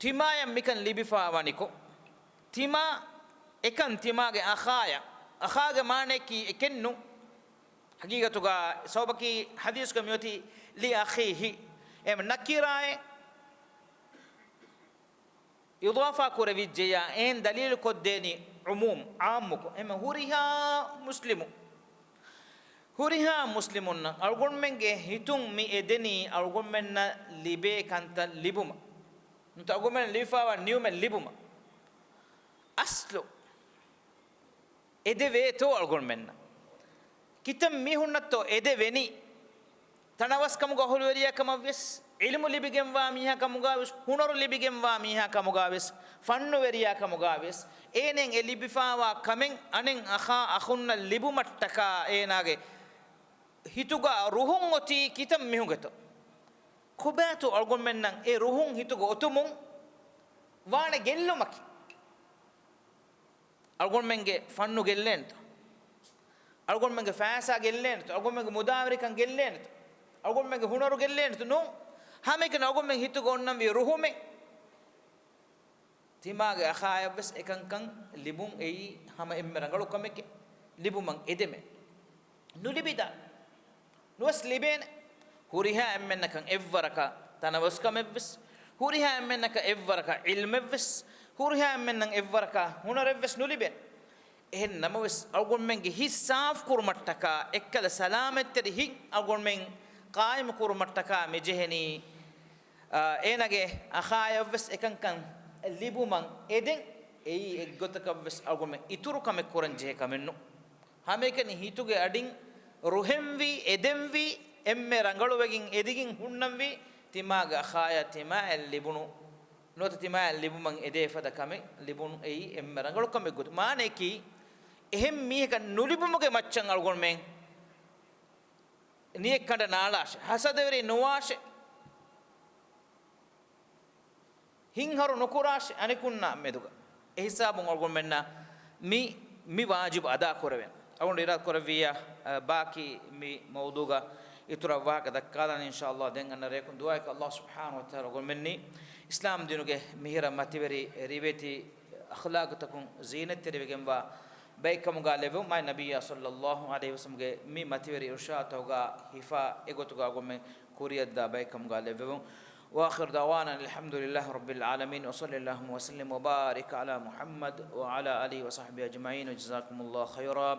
ތިމާޔަށް މިކަން ލިބިފާ ވަނިކޮށް، ތިމާ އެކަން ތިމާގެ އަޚާޔަށް، އަޚާގެ މާނައަކީ އެކެއްނު، ޙަޤީޤަތުގަ ސަބަބަކީ ޙަދީޘްގަ މިއޮތީ "لأخيه" އެ ނަކިރާއެއް އިޟާފާ ކުރެވިއްޖެޔާ، އެހެން ދަލީލު ކޮށްދޭނީ ޢުމޫމް، ޢާއްމުކޮށް. އެހެން ހުރިހާ މުސްލިމު، ހުރިހާ މުސްލިމުންނަށް އަޅުގަނޑުމެންގެ ހިތުން މި އެދެނީ އަޅުގަނޑުމެންނަށް ލިބޭ ކަންތައް ލިބުމަށް. ނުވަތަ އަޅުގަނޑުމެންނަށް ލިބިފާވާ ނިޢުމަތް ލިބުމަށް. އަސްލު އެދެވޭތޯ އަޅުގަނޑުމެންނަށް؟ ކިތައް މީހުންނަށްތޯ އެދެވެނީ؟ ތަނަވަސްކަމުގަ އަހުލުވެރިޔާ ކަމަށްވެސް، ޢިލްމު ލިބިގެންވާ މީހާ ކަމުގަވެސް، ހުނަރު ލިބިގެންވާ މީހާ ކަމުގަވެސް، ފަންނުވެރިޔާ ކަމުގަވެސް، އޭނައަށް އެ ލިބިފާވާ ކަމެއް އަނެއް އަޚާ އަޚުންނަށް ލިބުމަށްޓަކާ އޭނާގެ ހިތުގަ ރުހުން އޮތީ ކިތައް މީހުންގެތޯ؟ ކޮބާތޯ އަޅުގަނޑުމެންނަށް އެ ރުހުން ހިތުގަ އޮތުމުން ވާނެ ގެއްލުމަކީ؟ އަޅުގަނޑުމެންގެ ފަންނު ގެއްލޭނެތޯ؟ އަޅުގަނޑުމެންގެ ފައިސާ ގެއްލޭނެތޯ؟ އަޅުގަނޑުމެންގެ މުދާވެރިކަން ގެއްލޭނެތޯ؟ އަޅުގަނޑުމެންގެ ހުނަރު ގެއްލޭނެތޯ؟ ނޫން. ހަމައެކަނި އަޅުގަނޑުމެން ހިތުގަ އޮންނަންވީ ރުހުމެއް. ތިމާގެ އަޚާޔަށްވެސް އެކަންކަން ލިބުން އެއީ ހަމަ އެންމެ ރަނގަޅު ކަމެކޭ. ލިބުމަށް އެދެމޭ. ނުލިބިދާ. ނުވެސް ލިބޭނެ. ހުރިހާ އެންމެންނަކަށް އެއްވަރަކަށް ތަނަވަސްކަމެއްވެސް، ހުރިހާ އެންމެންނަކަށް އެއްވަރަކަށް ޢިލްމެއްވެސް، ހުރިހާ އެންމެންނަށް އެއްވަރަކަށް ހުނަރެއްވެސް ނުލިބޭނެ. އެހެން ނަމަވެސް، އަޅުގަނޑުމެންގެ ހިތް ސާފު ކުރުމަށްޓަކާ، އެއްކަލަ ސަލާމަތްތެރި ހިތް އަޅުގަނޑުމެން ޤާއިމު ކުރުމަށްޓަކާ މިޖެހެނީ، އާ، އޭނާގެ އަޚާޔަށްވެސް އެކަންކަން ލިބުމަށް އެދެން. އެއީ އެއްގޮތަކަށްވެސް އަޅުގަނޑުމެން އިތުރު ކަމެއް ކުރަން ޖެހޭ ކަމެއްނު. ހަމައެކަނި ހިތުގެ އަޑިން ރުހެންވީ، އެދެންވީ، އެންމެ ރަނގަޅުވެގެން އެދިގެން ހުންނަންވީ، ތިމާގެ އަޚާޔަށް ތިމާއަށް ލިބުނު، ނުވަތަ ތިމާއަށް ލިބުމަށް އެދޭ ފަދަ ކަމެއް ލިބުނު އެއީ އެންމެ ރަނގަޅު ކަމެއް ގޮތު. މާނައަކީ، އެހެން މީހަކަށް ނުލިބުމުގެ މައްޗަށް އަޅުގަނޑުމެން ނިޔަތް ކަނޑަ ނާޅާށެ، ހަސަދަވެރި ނުވާށެ، ހިތްހަރު ނުކުރާށެ އަނެކުންނާ މެދުގަ. އެހިސާބުން އަޅުގަނޑުމެންނަށް މި، މި ވާޖިބު އަދާ ކުރެވެން. އަޅުގަނޑު އިރާދަ ކުރެއްވިއްޔާ، އަ، ބާކީ މި މައުޟޫގަ އިތުރަށް ވާހަކަ ދައްކާލަން އިންޝާﷲ. ދެން އަންނަ ރެޔަކުން ދުޢާއެއް ކޮށް، ﷲ ސުބްޙާނަހޫ ވަތަޢާލާ އަޅުގަނޑުމެންނީ އިސްލާމް ދީނުގެ މިހިރަ މަތިވެރި ރިވެތި އަޚްލާޤުތަކުން ޒީނަތްތެރިވެގެންވާ ބައެއްކަމުގަ ލެއްވުން. މާތް ނަބިއްޔާ ޞައްލައްލާހު ޢަލައިހި ވަސައްލަމްގެ މި މަތިވެރި އިރުޝާދުތަކުގަ ހިފާ އެގޮތުގަ އަޅުގަނޑުމެން ކުރިއަށްދާ ބައެއްކަމުގަ ލެއްވެވުން. وآخر دعوانا أن الحمد لله رب العالمين، وصلى اللهم وسلم وبارك على محمد وعلى آله وصحبه أجمعين، وجزاكم الله خيرا،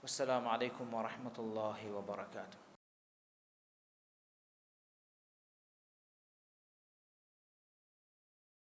والسلام عليكم ورحمة الله وبركاته.